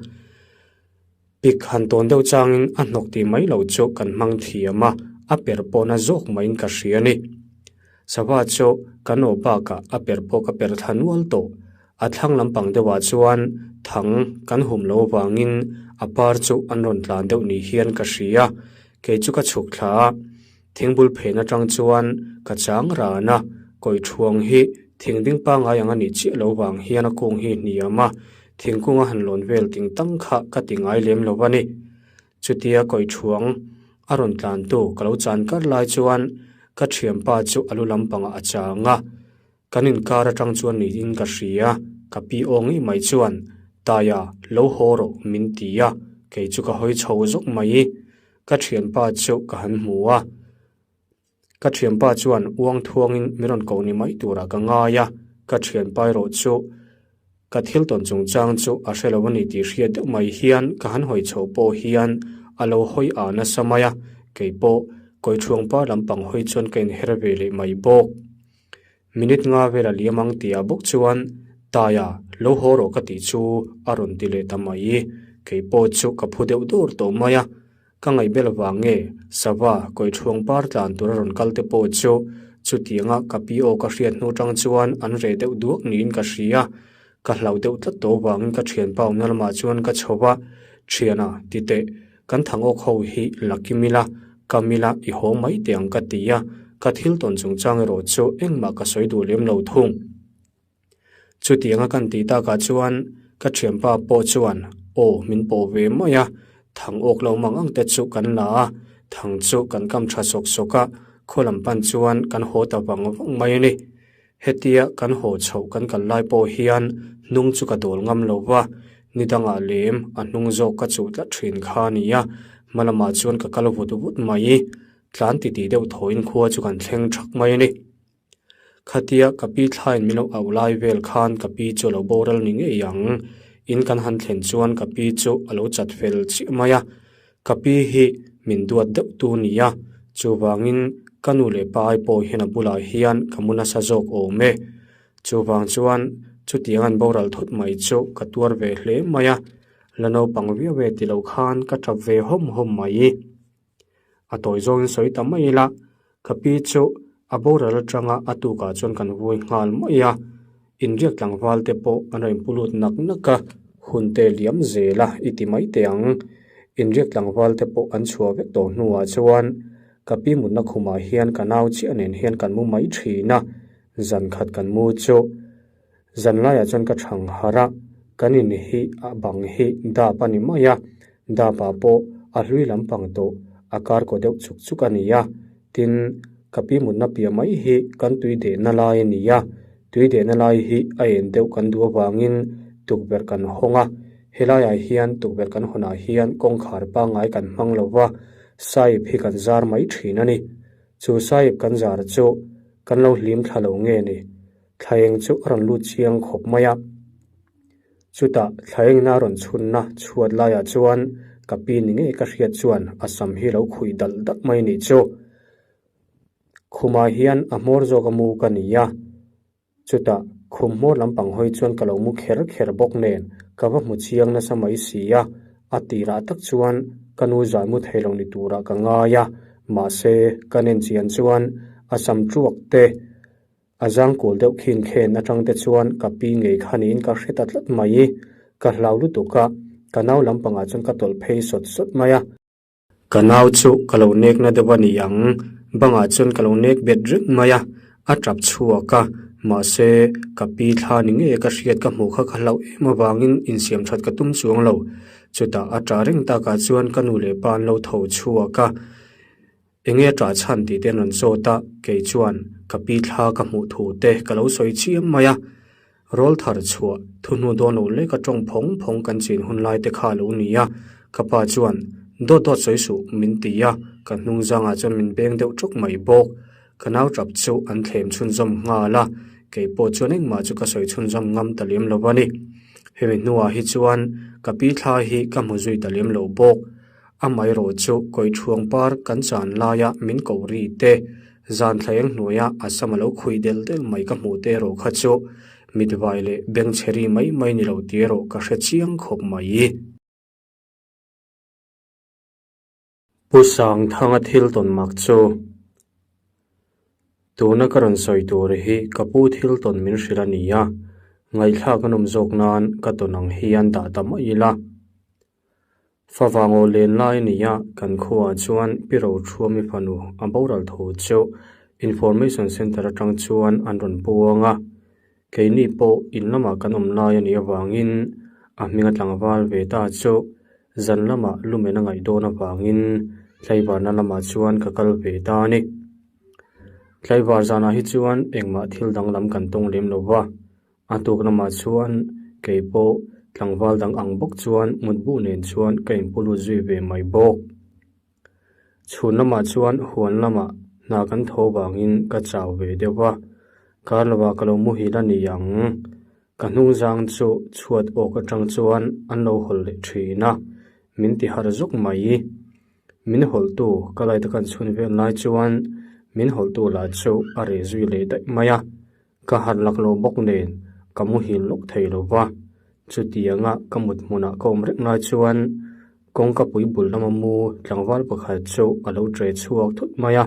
Pik han tawn deuh changin a hnawk tih mai lo chu kan hmang thiam a, a per pawhna zawk maiin ka hria a ni. Sava chu kan aw bakah a per pawh ka per thla nual tawh. A thlang lampang deuhah chuan thang kan hum lo avangin a par chu an rawn tlan deuh ni hian ka hria. Kei chu ka chhuk thla a, thingbul phen atang chuan ka chang ran a, kawithuang hi thing ding pangngai ang a nih chiah lo vang hian a kung hi hniam a, Thingkung a han lawn vel ting tang kha ka ti ngai lem lo a ni. Chutia kawithuang a rawn tlantu ka lo chan kar lai chuan ka thianpa chu a lu lampangah a chang a, kan inkar atang chuan niin ka hria, ka pi aw ngei mai chuan Taia lo haw rawh min ti a, kei chu ka hawi chho zawk mai. Ka thianpa chu ka han hmu a. Ka thianpa chuan uang thuangin min rawn ko ni mai turah ka ngai a, ka thianpa erawh chu ka thil tawn chungchang chu a hre lo a ni tih hriat deuh mai hian ka han hawi chhoh pawh hian a lo hawi a nasa mai a, kei pawh Kawithuangpa lampang hawi chuan ka inher ve leh mai bawk. Minute nga vel a liam ang tihah bawk chuan Taia lo haw rawh ka tih chu a rawn ti leh ta mai. Kei pawh chu ka phu deuh dawr tawh mai a, ka ngaihbel vang nge Sava Kawithuang par tlan tur a rawn kal te pawh chu chutianga ka pi aw ka hriat hnu tang chuan an reh deuh duak niin ka hria. Ka hlauh deuh tlat tawh vangin ka thianpa awmna lamah chuan ka chho va, Thiana, ti teh, kan thangawk ho hi la kim ila, kam ila i haw mai teh ang ka ti a, ka thil tawn chungchang erawh chu engmah ka sawi duh lem lo thung. Chutianga kan tih takah chuan ka thianpa pawh chuan aw min pawh ve mai a, thangawk lo mang ang te chu kan la a, thang chu kan kam tha sawk sawk a, khaw lam pan chuan kan haw ta vang vang mai a ni. Hetia kan haw chhoh kan kal lai pawh hian hnung chu ka dawl ngam lo va, ni dangah lem a hnung zawk ka chuh tlat thin kha a ni a, hma lamah chuan ka kal vut vut mai. Tlan titih deuh thawiin khua chu kan thleng thak mai a ni. Khatia ka pi thlaiin min lo auh lai vel khan ka pi chu a lo boral ni ngei ang. In kan han thlen chuan ka pi chu a lo chat fel chiah mai a. Ka pi hi min duat deuh tu nia, chuvangin ka nu leh pa ai pawh hian a bulah hian ka mu nasa zawk awm e. Chuvang chuan chutiang an boral thut mai chu ka tuar ve hle mai a, la naupang viau e ti lo khan ka tap ve hawm hawm mai. A tawi zawngin sawi ta mai ila, Ka pi chu a boral atanga a tukah chuan kan vui nghal mai a, inriak tlangval te pawh an rawn pu lut nak nak a, hun te liam zel a i ti mai teh ang. Inriak tlangval te pawh an chhuah vek tawh hnuah chuan ka pi mutna khumah hian ka nau chiah nen hian kan mu mai thin a, zan khat kan mu chu Zan laiah chuan ka thang harh a, kan in hi a bang hi dap a ni mai a, dap ah pawh a hlui lampang tawh a kar kaw deuh chuk chuk a ni a, tin ka pi mutna piah mai hi kan tui dehna lai a ni a, tui dehna lai hi a en deuh kan duh avangin tukverh kan hawng a, helaiah hian tukverh kan hawnah hian kawngkhar pangngai kan hmang lo va, sahip hi kan zar mai thin a ni. Chu sahip kan zar chu kan lo hlim thla lo nge ni? Thlaeng chu a rawn lut chiang khawp mai a, chutah thlaengna a rawn chhunna chhuat laiah chuan Ka pi ni ngei ka hriat chuan a sam hi lo khuih dalh dalh mai nih chu. Khumah hian a hmawr zawk a mu ka ni a. Chutah khum hmawr lampang hawi chuan ka lo mu kher kher bawk nen ka va hmu chiang nasa mai si a, a tirah tak chuan ka nu zai mu thei lo ni turah ka ngai a, mahse ka nen chian chuan a sam tuak te a zang kual deuh khin khen atang te chuan ka pi ngei kha niin ka hre ta tlat mai. Ka hlau lutuk a, ka nau lampangah chuan ka tawlh phei sawt sawt mai a. Ka nau chu ka lo nek na deuh a ni ang, bangah chuan ka lo nek bet reng mai a, a tap chhuak a, mahse ka pi thla ni ngei a ka hriat ka hmuh kha ka hlauh em avangin insiam that ka tum chuang lo. Chutah a tah reng takah chuan ka nu leh pa an lo tho chhuak a, enge a tah chhan tih te an rawn zawt a, kei chuan ka pi thla ka hmuh thu te ka lo sawi chiam mai a. Rawl thar chhuah thu hnu dawn loh lek a tawng phawng phawng kan chin hun lai te kha a lo ni a, ka pa chuan dawt dawt sawi suh min ti a, ka hnung zangah chuan min beng deuh tawk mai bawk. Ka nau tap chu an thlem chhunzawm nghal a, kei pawh chuan engmah chu ka sawi chhunzawm ngam ta lem lo a ni. Hemi hnuah hi chuan ka pi thla hi ka hmu zui ta lem lo bawk. Amaherawh chu Kawihṭhuang par kan chan laia min ko ri te, zan thlaeng hnuaia a sam a lo khuih del del mai ka hmuh te erawh kha chu mitvai leh bengchhe ri mai mai ni lo tih erawh ka hre chiang khawp mai. Pu Sangthanga thil tawn mak chu tuna ka rawn sawi tur hi ka pu thil tawn min hrilh a ni a, ngaihthlak a nawm zawk nan ka tawn ang hian dah ta mai ila. Favangaw len lai a ni a, kan khuaah chuan Pi Rothuami fanu a boral thu chu Information Centre atang chuan an rawn puang a. Keini pawh in lamah kan awm lai a nih avangin a hminga tlangval ve ta chu zan lamah lumen a ngaih dawn avangin tlaivarna lamah chuan ka kal ve ta a ni. Tlaivar zanah hi chuan engmah thil danglam kan tawng lem lo va. A tuk lamah chuan kei pawh tlangval dang ang bawk chuan mutbu nen chuan ka inpu lut zui ve mai bawk. Chhun lamah chuan huan lamah hna kan tho vangin ka chau ve deuh va, kar lovah ka lo muhil a ni ang. Ka hnungzang chu chhuat awk atang chuan an lo hawlh leh thin a, min ti harh zuk mai. Min hawlhtu ka light a kan chhun vel lai chuan min hawlhtu lah chu a reh zui leh daih mai a. Ka harh lak lo bawk nen ka muhil lawk thei lo va, chutianga ka mut hmunah ka awm reng lai chuan kawngka pui bul lama mu tlangval pakhat chu a lo ṭe chhuak thut mai a.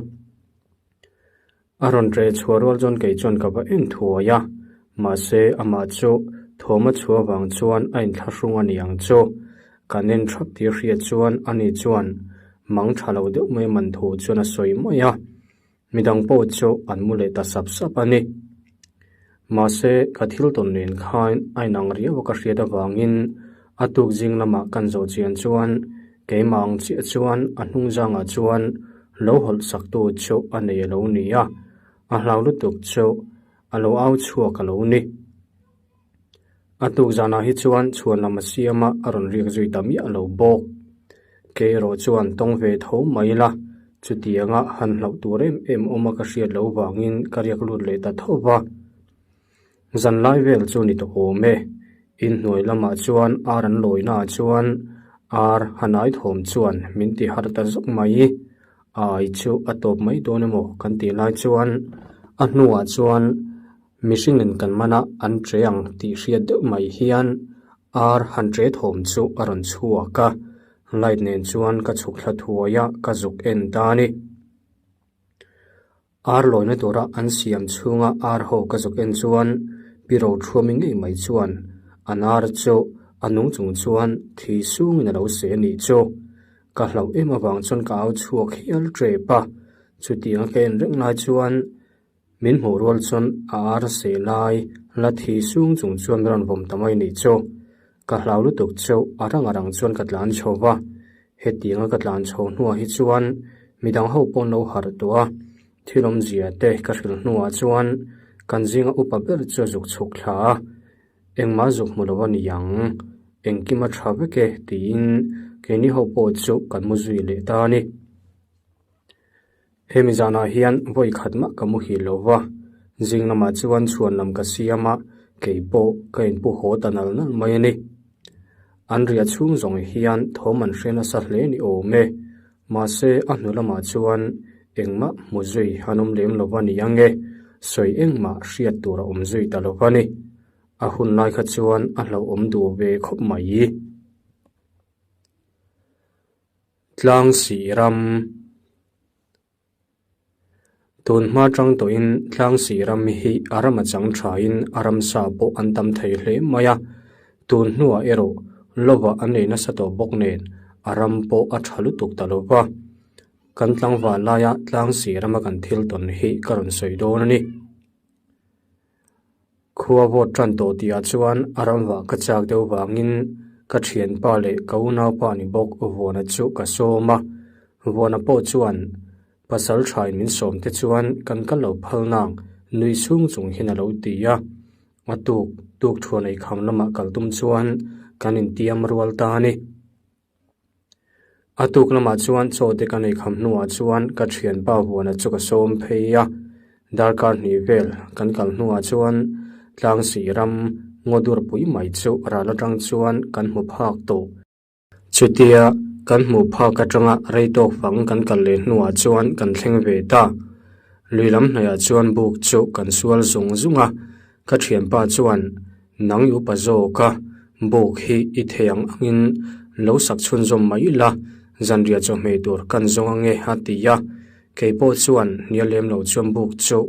A rawn ṭe chhuah rual chuan kei chuan ka va en thuai a, mahse amah chu thawm a chhuah avang chuan a inthlahrung a ni ang chu. Kan en thap tih hriat chuan ani chuan mang ṭha lo deuh mai man thu chuan a sawi mai a. Midang pawh chu an mu leh ta sap sap a ni. Mahse, ka thil tawn nen khan a inang riau a ka hriat avangin a tuk zing lamah kan zawh chian chuan keimah ang chiah chuan a hnung zangah chuan lo hawlh saktu chu a nei a lo ni a, a hlau lutuk chu a lo au chhuak a lo ni. A tuk zanah hi chuan chhuan lam a siam a, a rawn riak zui ta miah lo bawk. Kei erawh chuan tawng ve tho mai ila, chutianga han hlauh tur em em awm a ka hriat loh vangin ka riak lut leh ta tho va. Zan lai vel chu ni tawh awm e. Inhnuai lamah chuan ar an lawina ah chuan ar han ai thawm chuan min ti har ta zawk mai. Ai chu a tawp mai dawn emaw kan tih lai chuan a hnuah chuan Mihringin kan man a, an ṭe ang tih hriat deuh mai hian ar han ṭe thawm chu a rawn chhuak a, light nen chuan ka chhuk thla thuai a, ka zuk en ta a ni. Ar lawina tura an siam chhunga ar ho ka zuk en chuan pi Rothuami ngei mai chuan an ar chu a nung chung chuan thi sungin a lo seh a nih chu. Ka hlauh em avang chuan ka au chhuak hial ṭep a, chutianga ka en reng lai chuan Min hmuh rual chuan a ar seh lai la thi sung chung chuan min rawn vawm ta mai nih chu. Ka hlau lutuk chu a rang a rang chuan ka tlan chho va. Hetianga ka tlan chho hnuah hi chuan midang ho pawh an lo harh tawh a. Thil awmzia te ka hrilh hnuah chuan kan zinga upa ber chu a zuk chhuk thla a. Engmah zuk hmu lo a ni ang, engkim a tha vek e tiin keini ho pawh chu kan mu zui leh ta a ni. Hemi zanah hian vawi khat mah ka muhil lo va, zing lamah chuan chhuan lam ka siam a, kei pawh ka inpu haw ta nal nal mai a ni. An riah chhung zawng hian thawm an hre nasa hle ni awm e. Mahse a hnu lamah chuan engmah hmu zui an awm lem lo va ni ang e, sawi engmah hriat tur a awm zui ta lo va ni. A hun lai kha chuan a hlauhawm duh ve khawp mai. Tlang sih ram. Tun hma tang tawhin tlang sih ram hi a ram a chang thain a ramsa pawh an tam thei hle mai a. Tun hnuah erawh lova an nei nasa tawh bawk nen a ram pawh a tha lutuk ta lo va. Kan tlangval laia tlang sih rama kan thil tawn hi ka rawn sawi dawn a ni. Khua vawt tan tawh tihah chuan a ramvah ka chak deuh vangin ka thianpa leh ka unaupa ni bawk Vuana chu ka sawm a. Vuana pawh chuan pasal thain min sawm te chuan kan kal lo phal nang nui chhung chung hian a lo ti a. A tuk tuk thuan ei kham lamah kal tum chuan kan intiam rual ta a ni. A tuk lamah chuan chaw te ka nei kham hnuah chuan ka thianpa Vuana chu ka sawm phei a, darkar hnih vel kan kal hnuah chuan Tlangsih ram ngaw dur pui mai chu ral atang chuan kan hmu phak tawh. Chutia kan hmuh phak atanga rei tawk fang kan kal leh hnuah chuan kan thleng ve ta. Lui lam hnaihah chuan buk chu kan sual zung zung a, ka thianpa chuan Nang i upa zawk a, buk hi i thei ang angin lo sak chhunzawm mai ila, zanriah chawhmeh tur kan zawng ange a ti a. Kei pawh chuan hnial lem lo chuan buk chu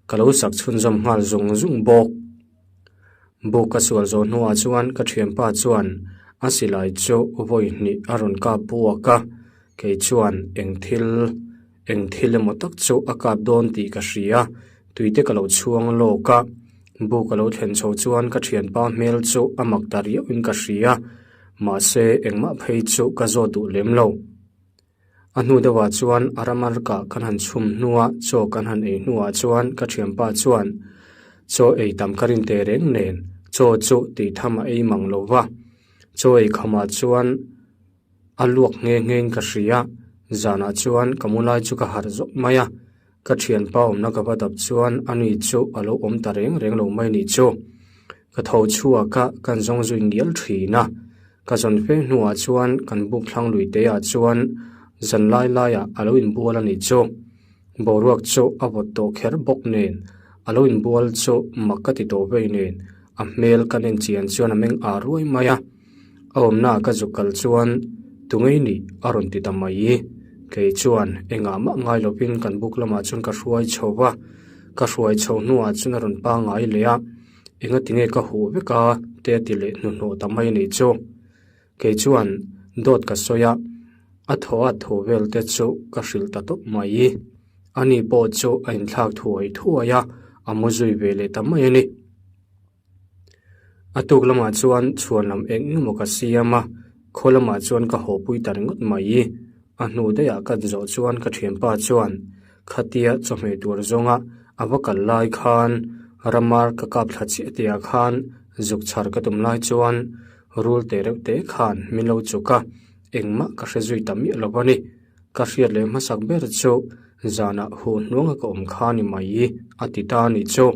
ka lo sak chhunzawm nghal zung zung bawk. Buk ka sual zawh hnuah chuan ka thianpa chuan a silai chu vawi hnih a rawn kap buak a, kei chuan eng thil Eng thil emaw tak chu a kap dawn tih ka hria, tuite ka lo chhuang lawk a, buk a lo thlen chho chuan ka thianpa hmel chu a mak ta riauhin ka hria, mahse engmah phei chu ka zawt duh lem lo. A hnu deuhah chuan a ramar kah kan han chhum hnua chaw kan han ei hnuah chuan ka thianpa chuan chaw ei tam ka rin teh reng nen chaw chu tih tham a ei mang lo va, chaw ei khamah chuan A luak nghe nghein ka hria, zanah chuan ka mu lai chu ka harh zawk mai a, ka thianpa awmna ka va dap chuan a ni chu a lo awm ta reng reng lo mai ni chu. Ka tho chhuak a, kan zawng zui ngial thin a, ka zawn fe hnuah chuan kan buk thlang lui te ah chuan zan lai laiah a lo inbual a ni chu. Boruak chu a vawt tawh kher bawk nen, a lo inbual chu mak ka ti tawh vei nen, a hmel ka nen chian chuan a meng ah ruai mai a. A awmna ka zuk kal chuan tungei nih a rawn ti ta mai. Kei chuan engah mah ngai lovin kan buk lamah chuan ka hruai chho va, ka hruai chho hnuah chuan a rawn pangngai leh a, engati nge ka huh vek a te a ti leh hnuhnawh ta mai anih chu. Kei chuan dawt ka sawi a, a thaw a thaw vel te chu ka hrilh ta tawp mai. Ani pawh chu a inthlak thuai thuai a, a mu zui ve leh ta mai a ni. A tuk lamah chuan chhuan lam eng emaw ka siam a, khaw lamah chuan ka haw pui ta ringawt mai. A hnu daihah ka zawh chuan ka thianpa chuan khatia chawhmeh tur zawnga a va kal lai khan ramar ka kap thla chiah tihah khan zuk chhar ka tum lai chuan rul te reuh te khan min lo chuk a, engmah ka hre zui ta miah lo a ni. Ka hriat leh hmasak ber chu zanah huh hnuanga ka awm kha ni mai a ti ta a nih chu.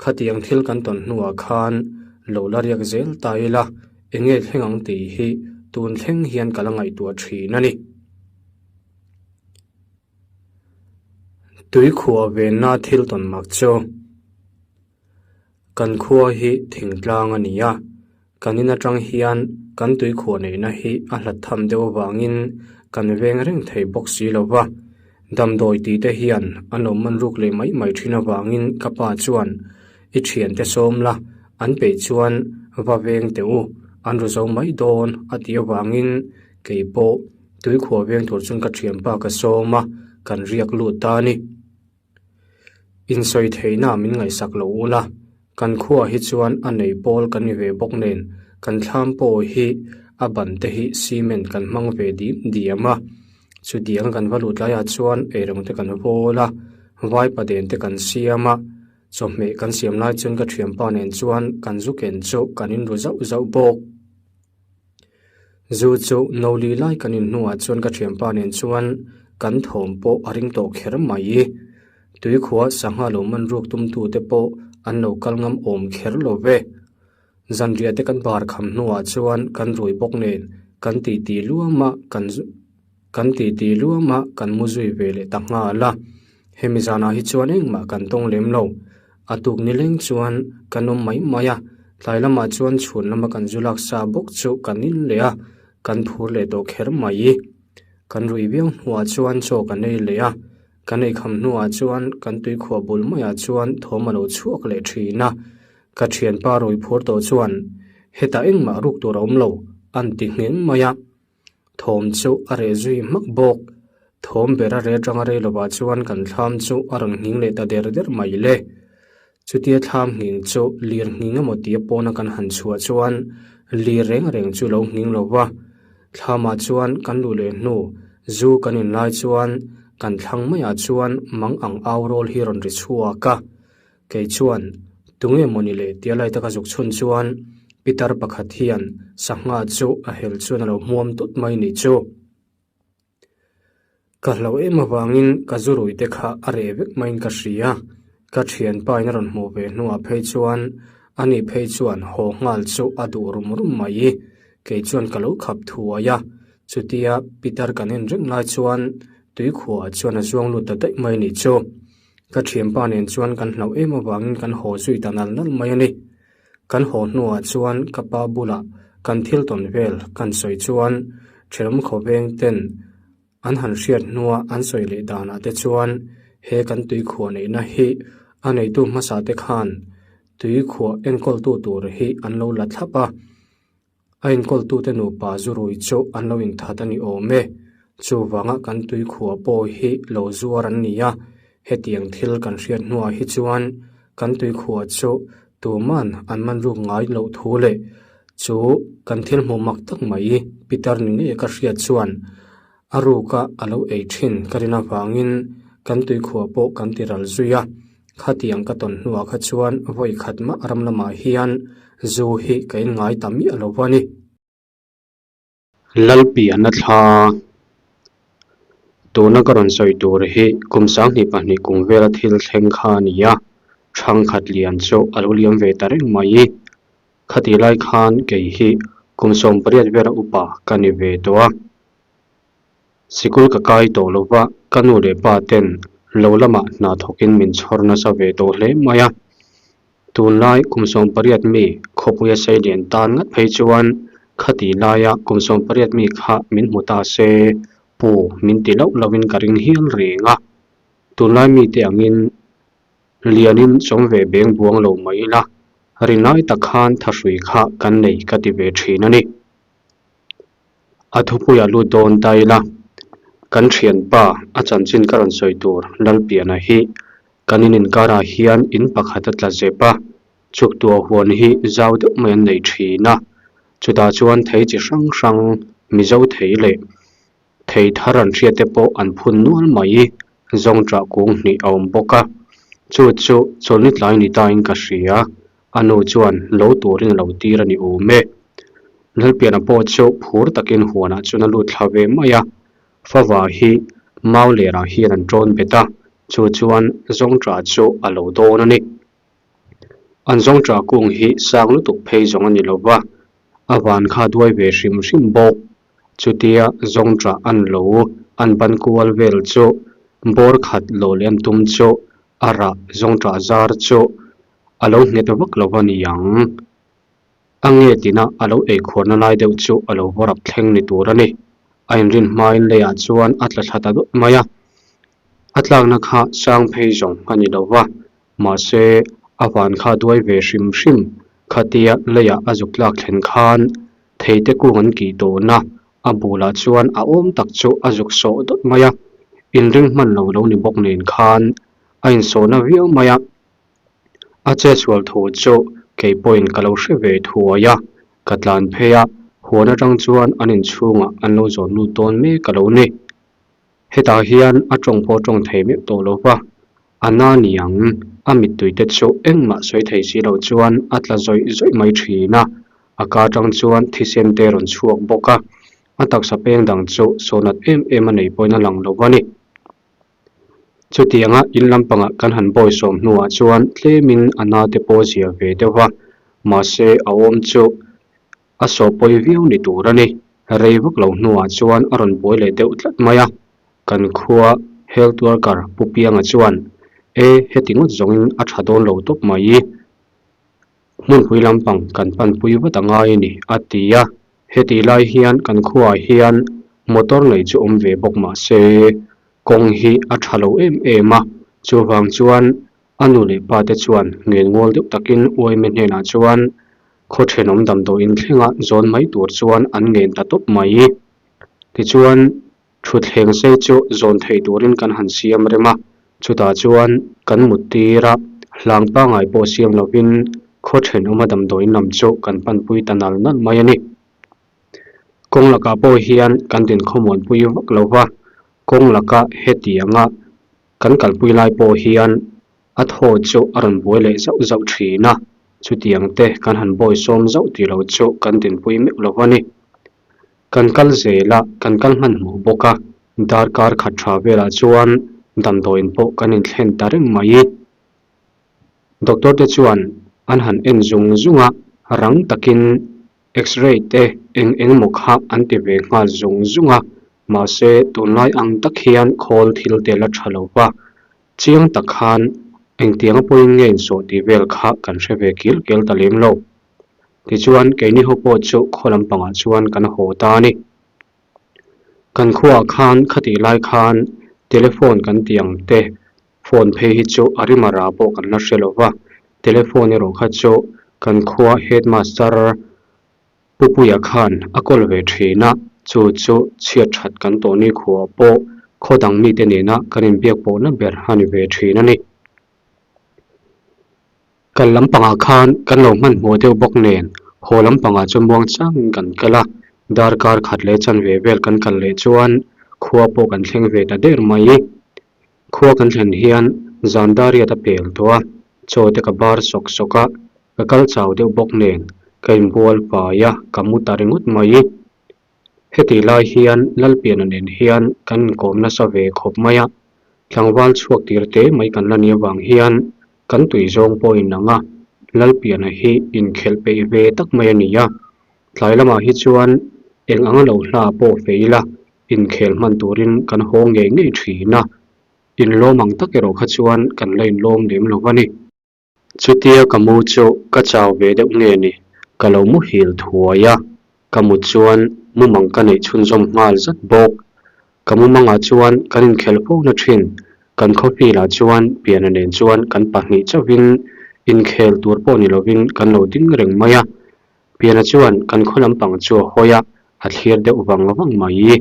Khatiang thil kan tawn hnuah khan lo la riak zel ta ila, eng nge thleng ang tih hi tun thleng hian ka la ngaihtuah thin a ni. Tuikhuah venna thil tawn mak chu kan khua hi thingtlang a ni a, kan in atang hian kan tuikhuah neihna hi a hlat tham deuh avangin kan veng reng thei bawk si lo va. Damdawi tih te hian an lo man ruk leh mai mai thin avangin ka pa chuan i thiante sawm la, an peih chuan va veng teh u, an ru zo mai dawn a tih avangin kei pawh tuikhuah veng tur chuan ka thianpa ka sawm a, kan riak lut ta a ni. Insawi theihna min ngaihsak lo ula, kan khuaah hi chuan a nei pawl kan ni ve bawk nen kan thlam pawh hi a ban te hi cement kan hmang ve dim diam a, chutiang kan va lut laiah chuan eirawng te kan vawl a, vaipa den te kan siam a, chawhmeh kan siam lai chuan ka thianpa nen chuan kan zu ken chu kan inru zauh zauh bawk. Zu chu no li lai kan in hnuah chuan ka thianpa nen chuan kan thawm pawh a ring tawh kher mai. Tuikhuah sangha lo man ruk tumtute pawh an lo kal ngam awm kher lo ve. Zanriah te kan bar kham hnuah chuan kan rui bawk nen kan titi luam a, kan kan titi luam a, kan mu zui ve leh ta nghal a. Hemi zanah hi chuan engmah kan tawng lem lo. A tuk ni leng chuan kan awm mai mai a, tlai lamah chuan chhun lama kan zu lak sa bawk chu kan in leh a, kan phur leh tawh kher mai. Kan rui viau hnuah chuan chaw kan ei leh a, kan eikham hnuah chuan kan tuikhuah bul maiah chuan thawm a lo chhuak leh thin a. Ka thianpa rui phur tawh chuan hetah engmah ruk tur a awm lo an ti ngheng mai a. Thawm chu a reh zui hmak bawk. Thawm ber a reh atanga rei lovah chuan kan thlam chu a rawn nghing leh ta der der mai le. Chutia thlam nghing chu lir nghing emaw tia pawna kan han chhuah chuan lir reng reng chu lo nghing lo va. Thlamah chuan kan luh leh hnu zu kan in lai chuan kan thlang maiah chuan mang ang au rawl hi rawn ri chhuak a. Kei chuan, Tunge mawni le tia lai taka zuk chhun chuan pitar pakhat hian sangha chu a hel chuan a lo hmuam tut mai nih chu. Ka hlo em avangin ka zu rui te kha a reh vek maiin ka hria. Ka thianpa in a rawn hmuh ve hnuah phei chuan ani phei chuan haw nghal chu a duh rum rum mai. Kei chuan ka lo khap thuai a, chutia pitar kan en reng lai chuan tuikhuah chuan a zuang lut ta daih mai nih chu. Ka thianpa nen chuan kan hlauh em avangin kan haw zui ta nal nal mai a ni. Kan haw hnuah chuan ka pa bulah kan thil tawn vel kan sawi chuan thenawm khawveng ten an han hriat hnua an sawi leh danah te chuan he kan tuikhuah neihna hi a neitu hmasa te khan tuikhuah enkawltu tur hi an lo la thlap a. A enkawltute nupa zurui chu an lo inthat a ni awm e. Chuvanga kan tuikhuah pawh hi lo zuar an ni a, hetiang thil kan hriat hnuah hi chuan kan tuikhuah chu tuman an man ruk ngai loh thu leh chu kan thil hmuh mak tak mai Peter ni ngei ka hriat chuan a ruka a lo ei thin ka rin avangin kan tuikhuah pawh kan ti ral zui a. Khatiang ka tawn hnuah kha chuan vawi khat mah ram lamah hian zu hi ka in ngai ta miah lo a ni. Lalpiana thla tuna ka rawn sawi tur hi kum 22 kum vela thil thleng kha a ni a, thangkhat lian chu a lo liam ve ta reng mai. Khatih lai khan kei hi kum 18 vela upa ka ni ve tawh a. Sikul ka kai tawh lo va, ka nu leh pa ten lo lamah hna thawkin min chhawr nasa ve tawh hle mai a. Tunlai kum 18 mi khawpuia seilian tan ngat phei chuan khati laia kum 18 mi kha min hmu ta se, pu min ti loh lohin ka ring hial reng a. Tunlai mite angin lianin chawm ve beng buang lo mai ila, rinai tak khan thahrui kha kan nei ka ti ve thin a ni. A thupuiah lut dawn ta ila, kan thianpa a chanchin ka rawn sawi tur Lalpiana hi kan in inkarah hian in pakhat a tla zep a, chuktuah huan hi zau deuh mai an nei thin a, chutah chuan thei chi hrang hrang Mizo thei leh thei thar an hriat te pawh an phun nual mai zawngṭah kung hnih a awm bawk a, chu chu chawlhni tlai ni tain ka hria. A nu chuan lo turin a lo tir a ni awm e. Lalpiana pawh chu phur takin huanah chuan a lut thla ve mai a. Fava hi mau lerah hian an ṭawn bet a, chu chuan zawngṭah chu a lo dawn a ni. An zawngṭah kung hi sang lutuk phei zawng a ni lo va, a van kha duai ve hrim hrim bawk. Chutia zawngṭah an lo an ban kual vel chu bawr khat lo leh an tum chu a rah zawngṭah zar chu a lo nghet vak lo a ni ang. A nge tina a lo eikhuarna lai deuh chu a lo vawrap thleng ni tur a ni. A inrin hmain leiah chuan a tla thla ta dawt mai a. A tlakna kha sang phei zawng a ni lo va, mahse a van kha duai ve hrim hrim khatia leiah a zuk tlak thlen khan theite kung an kih tawhna a bulah chuan a awm tak chu a zuk sawh dawt mai a. Inring hman lo lo ni bawk nen khan a insawhna viau mai a. A chetsual thu chu kei pawhin ka lo hre ve thuai a, ka tlan phei a, huan atang chuan an inchhungah an lo zawn lut dawn mek a lo ni. Hetah hian a tawng pawh tawng thei meuh tawh lo va, a na niang a mittui te chu engmah sawi thei si lo chuan a tla zawih zawih mai thin a, a ka atang chuan thisen te rawn chhuak bawk a, a taksa peng dang chu sawnat em em a nei pawhin a lang lo va ni. Chutianga in lampangah kan han bawisawm hnuah chuan tlemin a nate pawh zia ve deuh va. Mahse a awm chu a sawh pawi viau ni tur a ni. Rei vak lo hnuah chuan a rawn buai leh deuh tlat mai a. Kan khua health worker Pu Pianga chuan, E, heti ngawt zawngin a tha dawn lo tawp mai. Hmunpui lampang kan panpui vat a ngai a ni, a ti a. Hetih lai hian kan khuaah hian motor nei chu awm ve bawk mah se, kawng hi a tha lo em em a, chuvang chuan a nu leh pa te chuan ngengawl deuh takin uaime hnenah chuan khaw thenawm damdawiin thlenga zawn mai tur chuan an ngen ta tawp mai. Tichuan, Thutthleng sei chu zawn thei turin kan han siam rem a, chutah chuan kan mut tir a, hlang pangngai pawh siam lovin khaw thenawma damdawiin lam chu kan panpui ta nal nal mai a ni. Kawng lakah pawh hian kan dinkhawmuanpui vak lo va, kawng laka hetianga kan kalpui lai pawh hian a thaw chu a rawn buai leh zauh zauh thin a, chutiang te kan han bawisawm zauh tih lo chu kan dinpui meuh lo va ni. Kan kal zel a, kan kal hmanhmawh bawk a, darkar khat tha velah chuan damdawiin pawh kan inthlen ta reng mai. Doctor te chuan an han en zung zung a, rang takin x-ray te eng eng emaw kha an ti ve nghal zung zung a, mahse tunlai ang tak hian khawl thil te la tha lo va, chiang tak khan engtianga pawhin nge insawh tih vel kha kan hre ve kil kel ta lem lo. Tichuan, keini ho pawh chu khaw lampangah chuan kan haw ta a ni. Kan khuaah khan khatih lai khan telephone kan tih ang te, phone phei hi chu a rim a ra pawh kan la hre lo va, telephone erawh kha chu kan khua headmaster Pupuia khan a kawl ve thin a, chu chu chhiat that kan tawh ni khuaah pawh khaw dang mite nena kan inbiak pawhna ber a ni ve thin a ni. Kal lampangah khan kan lo hmanhmawh deuh bawk nen haw lampangah chu muang changin kan kal a, darkar khat leh chanve vel kan kal leh chuan khua pawh kan thleng ve ta der mai. Khua kan thlen hian zan dariat a pel tawh a, chaw te ka bar sawk sawk a, ka kal chau deuh bawk nen ka inbual fai a, ka mu ta ringawt mai. Hetih lai hian Lalpiana nen hian kan inkawm nasa ve khawp mai a, tlangval chhuak tir te mai kan la nih avang hian kan tui zawng pawh inang a, Lalpiana hi inkhelh peih ve tak mai a ni a, tlai lamah hi chuan eng anga lo hla pawh fei ila inkhel hman turin kan haw ngei ngei thin a, inlawm ang tak erawh kha chuan kan la inlawm lem lo va ni. Chutia ka mu chu ka chau ve deuh nge ni, ka lo muhil thuai a, ka mut chuan mumang ka neih chhunzawm nghal zat bawk. Ka mumangah chuan kan inkhelh fo na thin, kan khawfilah chuan piana nen chuan kan pahnih chauhin inkhel tur pawh ni lovin kan lo ding reng mai a. Piana chuan kan khaw lampang chu a hawi a, a thlir deuh vang vang mai.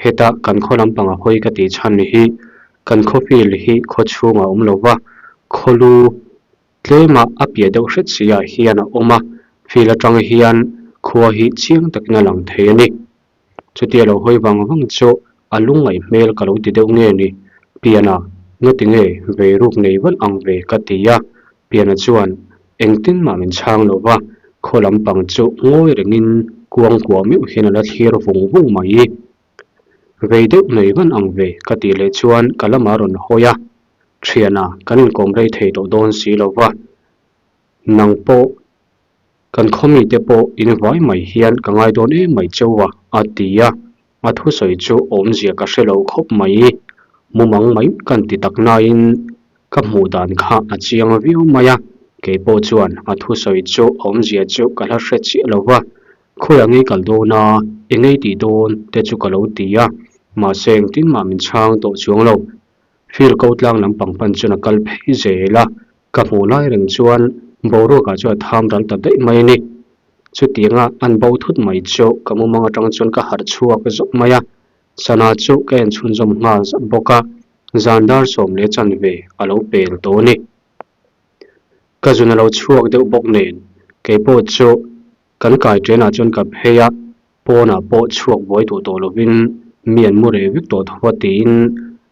Heta kan khaw lampang a hawi ka tih chhan hi kan khawfil hi khaw chhungah a awm lo va, khaw lu tlema a piah deuh hret si ah hian a awm a, fil atang hian khua hi chiang takin a lang thei a ni. Chutia lo hawi vang vang chu a lungngaih hmel ka lo ti deuh nge ni? Piana, ngati nge vei ruk nei vat ang ve ka ti a, Piana chuan engtin mah min chhang lo va, khaw lampang chu ngawi rengin kuang kuah meuh hian a la thlir vung vung mai. Vei deuh nei van ang ve ka tih leh chuan ka lamah rawn hawi a, Thiana, kan inkawm rei thei tawh dawn si lo va, nang pawh Kan khawmite pawh in vai mai hian ka ngai dawn em mai cheu a, a ti a. A thusawi chu awmzia ka hre lo khawp mai. Mumang mai kan ti tak nain ka hmuh dan kha a chiang viau mai a, kei pawh chuan a thusawi chu awmzia chu ka la hre chiah lo va, khawiah ngei kal dawn a, eng ngei tih dawn te chu ka lo ti a, mahse engtin mah min chhang tawh chuang lo. Field ko tlang lampang pan chuan a kal phei zel a, Ka hmuh lai reng chuan boruakah chuan a tham ral ta daih mai a ni. Chutianga an bo thut mai chu ka mumang atang chuan ka harh chhuak zawk mai a, sana chu ka en chhunzawm nghal zat bawk a, zan dar 10 leh chanve a lo pel tawh a ni. Ka zun a lo chhuak deuh bawk nen keipawh chu kan kai ṭenah chuan ka phei a, pawnah pawh chhuak buai duh tawh lovin mi an mu reh vek tawh tho a tiin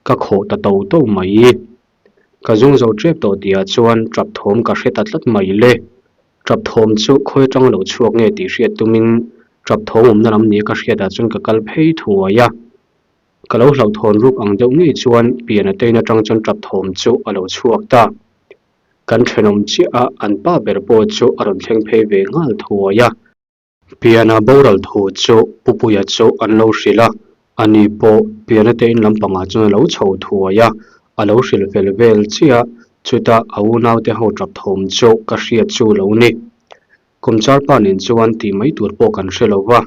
ka khawh ta to to mai. Ka zung zo ṭep tawh tihah chuan ṭap thawm ka hre ta tlat mai le. Ṭap thawm chu khawi aṭang lo chhuak nge tih hriat tumin ṭap thawm awmna lam nia ka hriatah chuan ka kal phei thuai a. Ka lo hlauhthawn ruk ang deuh ngei chuan pian a tein aṭang chuan ṭap thawm chu a lo chhuak ta. Kan thenawm chiah a, an pa ber pawh chu a rawn thleng phei ve nghal thuai a. Piana boral thu chu Pupuia chu an lo hrilh a, ani pawh Piana te in lampangah chuan a lo chho thuai a, a lo hrilh fel vel chiah a, chutah a unaute ho tap thawm chu ka hriat chu lo ni. Kumchar pa nen chuan tih mai tur pawh kan hre lo va,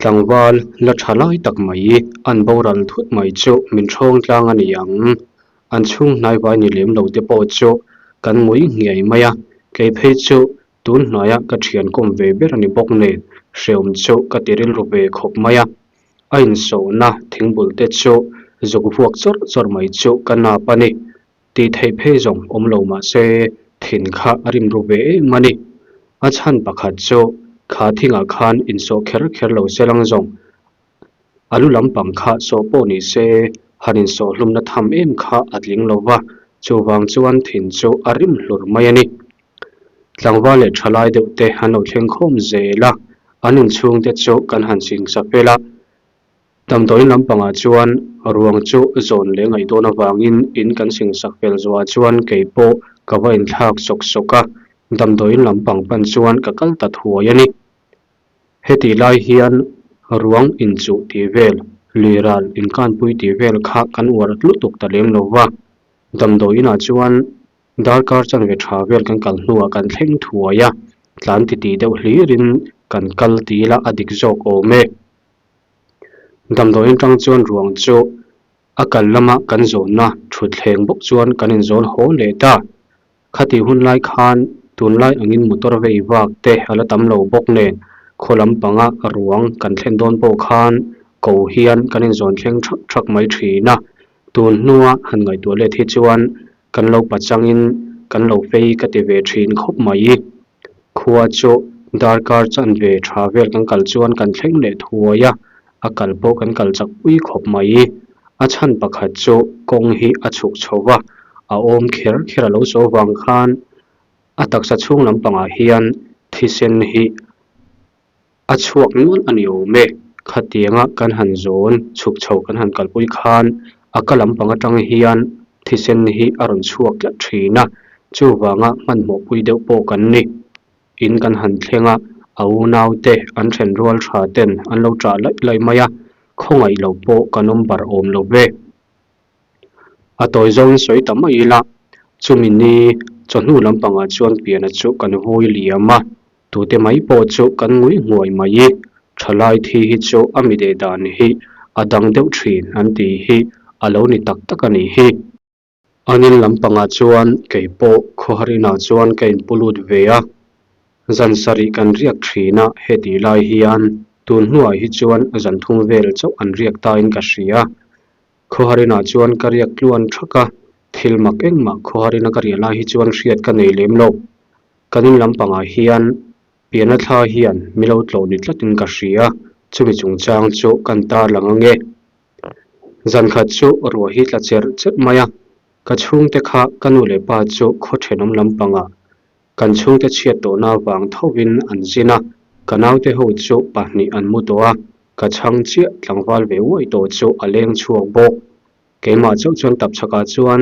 Tlangval la tha lai tak mai an boral thut mai chu min ṭhawng tlang a ni ang. An chhung hnaivai ni lem lo te pawh chu kan ngui nghiai mai a, kei phei chu tun hnuaia ka ṭhian kawm ve ber a ni bawk nen hreawm chu ka ti rilru ve khawp mai a. A insawhna thingbul te chu zuk vuak chawrh chawrh mai chu ka nap a ni. Tih theih phei zawng awm lo mah se thin kha a rim ru ve em a ni. A chhan pakhat chu kha thingah khan insawh kher kher lo se lang zawng. A lu lampang kha sawh pawh ni se han insawh hlumna tham em kha a tling lo va, chuvang chuan thin chu a rim hlur mai a ni. Tlangval leh thalai deuh te an lo thleng khawm zel a, an inchhungte chu kan han singsa fel a. Damdawiin lampangah chuan ruang chu zawn leh ngaih dawn avangin in kan singsak fel zuah chuan kei pawh ka va inthlak sawk sawk a, damdawiin lampang pan chuan ka kal ta thuai a ni. Hetih lai hian ruang inchuh tih vel, lui ral inkanpui tih vel kha kan uar lutuk ta lem lo va, damdawiinah chuan darkar chanve tha vel kan kal hnuah kan thleng thuai a, tlan titih deuh hlirin kan kal ti ila a dik zawk awm e. Damdawiin tang chuan ruang chu a kal lama kan zawnna thutthleng bawk chuan kan inzawn haw leh ta. Khatih hun lai khan tunlai angin motor vei vak te a la tam lo bawk nen khaw lampanga ruang kan thlen dawn pawh khan ko hian kan inzawn thleng thak thak mai thin a. Tun hnua han ngaihtuah let hi chuan kan lo pachangin kan lo fei ka ti ve thin khawp mai. Khua chu darkar chanve tha vel kan kal chuan kan thleng leh thuai a, a kal pawh kan kal chak pui khawp mai. A chhan pakhat chu kawng hi a chhuk chho va, a awm kher kher a lo so vang khan a taksa chhung lampangah hian thisen hi A chhuak nual a ni awm e. Khatianga kan han zawn chhuk chho kan han kalpui khan a ka lampang atang hian thisen hi a rawn chhuak tlat thin a, chuvanga hmanhmawhpui deuh pawh kan ni. In kan han thleng a, a unaute an then rual tha ten an lo chah laih laih mai a, khawngaih lo pawh kan awm bar awm lo ve. A tawi zawngin sawi ta mai ila, chumi ni chawhnu lampangah chuan piana chu kan vui liam a, tute mai pawh chu kan ngui nghuai mai i, thalai thi hi chu a mi deh dan hi a dang deuh thin an tih hi a lo ni tak tak a nih hi. An in lampangah chuan kei pawh khawhar inah chuan ka inpu lut ve a, zan sarih kan riak thin a, hetih lai hian tun hnuah hi chuan zan thum vel chauh an riak tain ka hria. Khawharinah chuan ka riak tluan thak a, thil mak engmah khawharina ka riah lai hi chuan hriat ka nei lem lo. Kan in lampangah hian pianna thla hian mi lo tlawh ni tlatin ka hria, chumi chungchang chu kan tarlang ange. Zan khat chu ruah hi tla cherh cherh mai a, ka chhungte kha ka nu leh pa chu khaw thenawm lampangah Kan chhungte chhiat tawhna vang thovin an zin a, ka naute ho chu pahnih an mu tawh a, ka chhang chiah tlangval ve uai tawh chu a leng chhuak bawk. Keimah chauh chuan tapchhakah chuan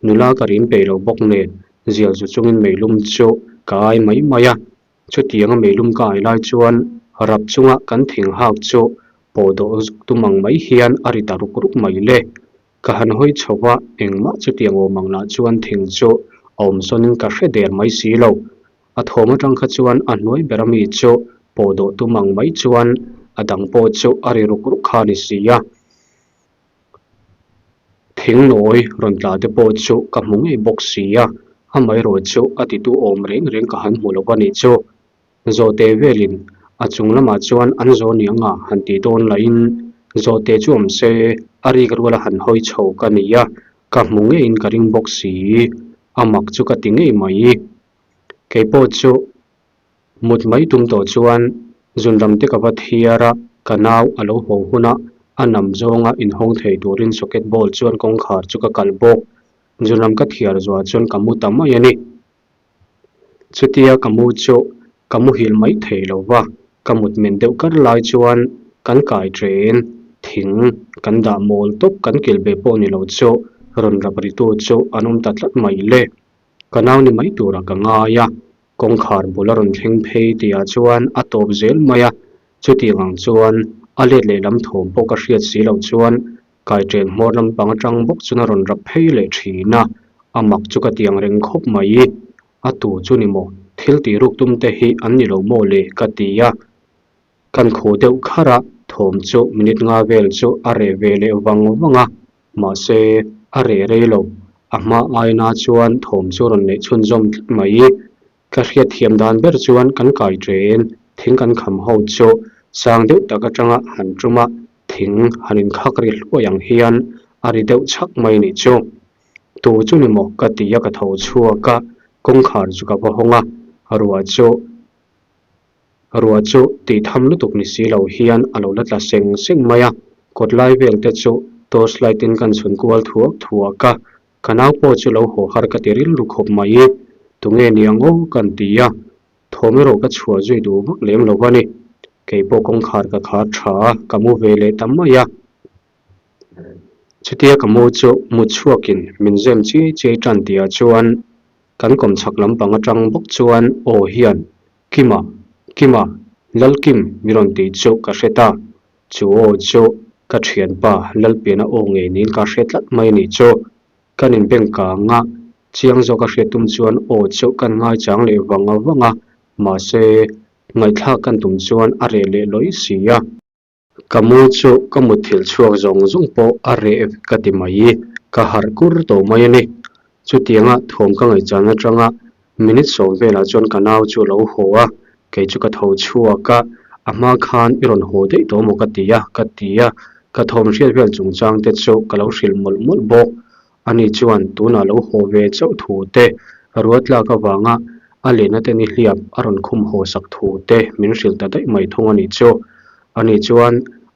nula ka rim peih lo bawk nen zial zu chungin meilum chu ka ai mai mai a, chutianga meilum ka ai lai chuan rap chunga kan thing hak chu pawh dawh tum ang mai hian a ri ta ruk ruk mai le. Ka han hawi chho va, engmah chutiang awm ang lah chuan thing chu a awm sawnin ka hre der mai si lo. A thawm atang kha chuan a hnuai ber ami chu pawh dawh tum ang mai chuan a dang pawh chu a ri ruk ruk kha a ni si a. Thing nawi rawn tla te pawh chu ka hmu ngei bawk si a, amaherawh chu a titu awm reng reng ka han hmu lo a nih chu. Zawhte velin a chung lamah chuan an zaw ni anga han tih dawn lahin zawhte chu awm se a rik ruala han hawi chho ka ni a, ka hmu ngeiin ka ring bawk si, a mak chu ka ti ngei mai. Kei pawh chu mut mai tum tawh chuan zunram te ka va thiar a, ka nau a lo haw huna a nam zawnga inhawng thei turin socket ball chuan kawngkhar chu ka kalh bawk. Zunram ka thiar zuah chuan ka mu ta mai a ni. Chutia ka mu chu ka muhil mai thei lo va, ka mut men deuh kar lai chuan kan kai ṭen thing kan dah mawl tawp kan kil ve pawh ni lo chu rawn rap ritu chu an awm ta tlat mai le. Ka nau ni mai turah ka ngai a, kawngkhar bul a rawn thleng phei tihah chuan a tawp zel mai a, chutiang ang chuan a let lehlam thawm pawh ka hriat si loh chuan kaiṭen hmawr lampang aṭang bawk chuan a rawn rap phei leh ṭhin a, a mak chu ka ti ang reng khawp mai. A tu chu ni maw? Thil tih ruk tum te hi an ni lo maw le? ka ti a. Kan khuh deuh kharh a, thawm chu minute nga vel chu a reh ve leh vang vang a, mahse a reh rei lo. A hma aina chuan thawm chu rawn neih chhunzawm tlat mai. Ka hriatthiam dan ber chuan kan kai ṭen thing kan kham ho chu sang deuh tak aṭanga han ṭum a, thing han inkhak ri hluai ang hian a ri deuh chhak mai nih chu. Tu chu ni maw ka ti a ka tho chhuak a, kawngkhar chu ka va hawng a, ruah chu Ruah chu tih tham lutuk ni si lo hian a lo la tla seng seng mai a, kawt lai vel te chu torch light in kan chhun kual thuak thuak a, ka nau pawh chu lo haw har ka ti rilru khawp mai i, tunge ni ang aw kan ti a, thawm erawh ka chhuah zui duh vak lem lo a ni. Kei pawh kawngkhar ka khar tha a, ka mu ve leh ta mai a. Chutia ka mu chu mut chhuakin min zem chiai chiai tan tihah chuan Kan kawmchhak lampang atang bawk chuan aw hian, Kima, Kima, Lalkim mi rawn tih chu ka hre ta. Chu aw chu ka thianpa Lalpiana aw ngei niin ka hre tlat mai a nih chu. Kan inbeng kang a, chiang zawk a hriat tum chuan aw chu kan ngaichang leh vang vang a, mahse ngaihthlak kan tum chuan a reh leh lawih si a. Ka mu chu ka mutthilh chhuak zawng zawng pawh a reh vek ka ti mai, ka harh kur tawh mai a ni. Chutianga thawm ka ngaihchan atanga minute sawm velah chuan ka nau chu a lo haw a, kei chu ka tho chhuak a, a hma khan i rawn haw daih tawh maw ka ti a, ka ti a, ka thawm hriat vel chungchang te chu ka lo hrilh mawlh mawlh bawk. Ani chuan tunah lo haw ve chauh thu te, ruatlak avanga a lehna te nihliap a rawn khum haw sak thu te min hrilh ta daih mai thung a nih chu. Ani chuan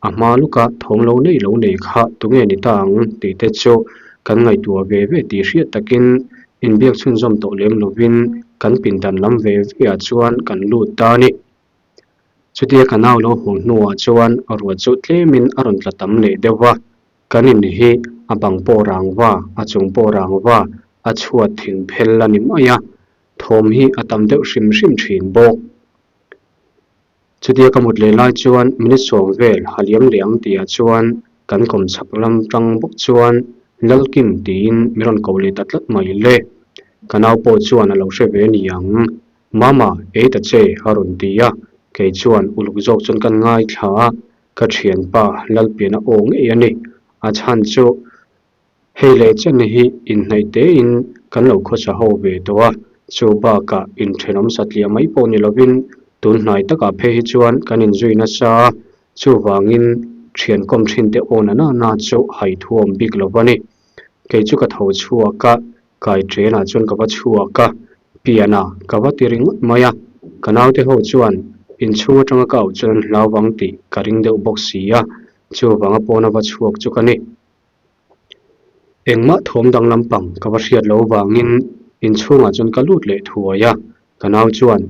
a hma luka thawm lo nei lo nei kha tunge ni ta ang tih te chu kan ngaihtuah ve ve tih hriat takin inbiak chhunzawm tawh lem lovin kan pindan lam ve ve ah chuan kan lut ta a ni. Chutia ka nau lo haw hnuah chuan ruah chu tlemin a rawn tla tam leh deuh va. Kan in hi a bang pawh rang va, a chung pawh rang va, a chhuat thing phel a ni mai a, thawm hi a tam deuh hrim hrim thin bawk. Chutia ka mut leh lai chuan minute sawm vel ha liam leh ang tihah chuan kan kawm chhak lam tang bawk chuan Lalkim tiin min rawn ko leh ta tlat mai le. Ka nau pawh chuan a lo hre ve ni ang. Mama, ei ta che a rawn ti a, kei chuan uluk zawk chuan kan ngaithla a, Ka thianpa Lalpiana aw ngei a ni. A chhan chu hei leh chen hi inhnaih tein kan lo khawsa ho ve tawh a, chu bakah inthenawm satliah mai pawh ni lovin tun hnai takah phei hi chuan kan inzui nasa a, chuvangin thian kawm thinte aw na na chu hai thuawm bik lo va ni. Kei chu ka tho chhuak a, Kai ṭenah chuan ka va chhuak a, pianah ka va ti ringawt mai a, ka naute ho chuan inchhung aṭanga ka auh chuan an hlau vang tih ka ring deuh bawk si a, chuvanga pawna va chhuak chu ka ni. Engmah thawm dang lampang ka va hriat loh vangin inchhungah chuan ka lut leh thuai a, ka nau chuan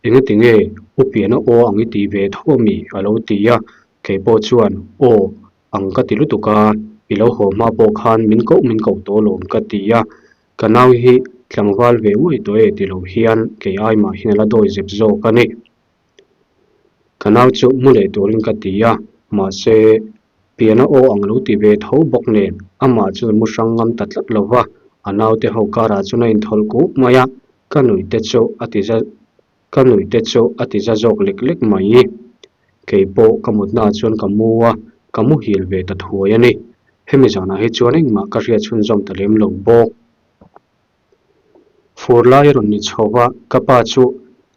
engati nge u piana aw ang i tih ve tho ami a lo ti a, kei pawh chuan aw Ang ka ti lutuk a, i lo haw hma pawh khan min koh min koh tawh lawm ka ti a, ka nau hi tlangval ve uai tawh e ti lo hian kei ai mah hian a la dawi zep zawk a ni. Ka nau chu mu leh turin ka ti a, mahse piana aw ang lo ti ve tho bawk nen amah chu mu hrang ngam ta tlat lo va, a naute ho karah chuan a inthawlh kuk mai a, ka nuih te chu a ti za Ka nuih te chu a ti za zawk lek lek mai. Kei pawh ka mutnaah chuan ka mu a, ka muhil ve ta thuai a ni. Hemi zanah hi chuan engmah ka hriat chhunzawm ta lem lo bawk. Fur lai a rawn ni chho va, ka pa chu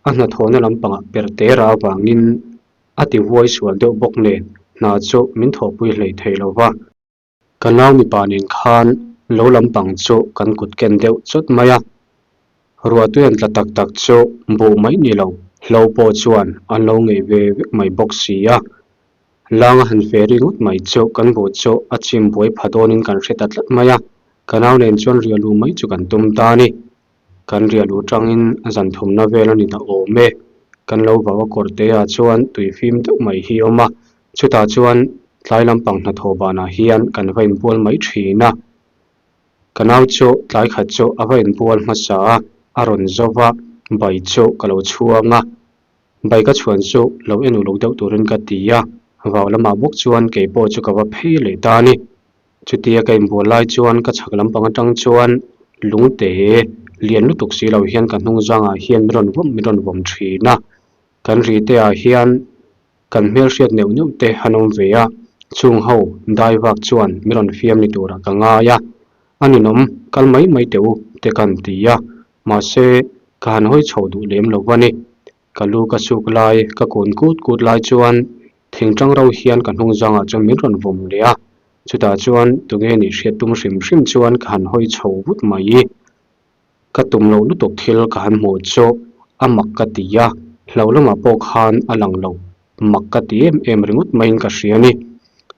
a hnathawhna lampangah per tera avangin a ti huai sual deuh bawk nen hna chu min thawhpui hlei thei lo va. Ka nau mipa nen khan lo lampang chu kan kut ken deuh chawt mai a, ruahtui an tla tak tak chu buh mai ni lo, hlo pawh chuan an lo ngei ve vek mai bawk si a. Langa han fe ri ngawt mai chu kan buh chu a chim buai pha dawnin kan hre ta tlat mai a, ka nau nen chuan rialu mai chu kan tum ta a ni. Kan rialu tangin zan thumna vel a ni ta awm e. Kan lo vau a kawr te ah chuan tui fim deuh mai hi a awm a, chutah chuan tlai lampang hnathawh banah hian kan va inbual mai thin a. Ka nau chu tlai khat chu a va inbual hmasa a, A rawn zo va, bai chu ka lo chhuang a. Bai ka chhuan chu lo en uluk deuh turin ka ti a, vau lamah bawk chuan kei pawh chu ka va phei leh ta a ni. Chutia ka inbual lai chuan ka chhak lampang atang chuan lungte lian lutuk si lo hian ka hnung zangah hian min rawn vawm min rawn vawm thin a. Kan ri te ah hian kan hmelhriat neuh neuh te an awm ve a, chung ho dai vak chuan min rawn fiam ni turah ka ngai a. A ninawm kal mai mai teh u te kan ti a, mahse ka han hawi chho duh lem lo va ni. Ka lu ka suk lai, ka kun kut kut lai chuan thingtang ro hian ka hnung zangah chuan min rawn vawm leh a, chutah chuan tunge nih hriat tum hrim hrim chuan ka han hawi chho vut mai. Ka tum loh lutuk thil ka han hmuh chu a mak ka ti a, hlo lamah pawh khan a lang lo, mak ka ti em em ringawt maiin ka hria a ni.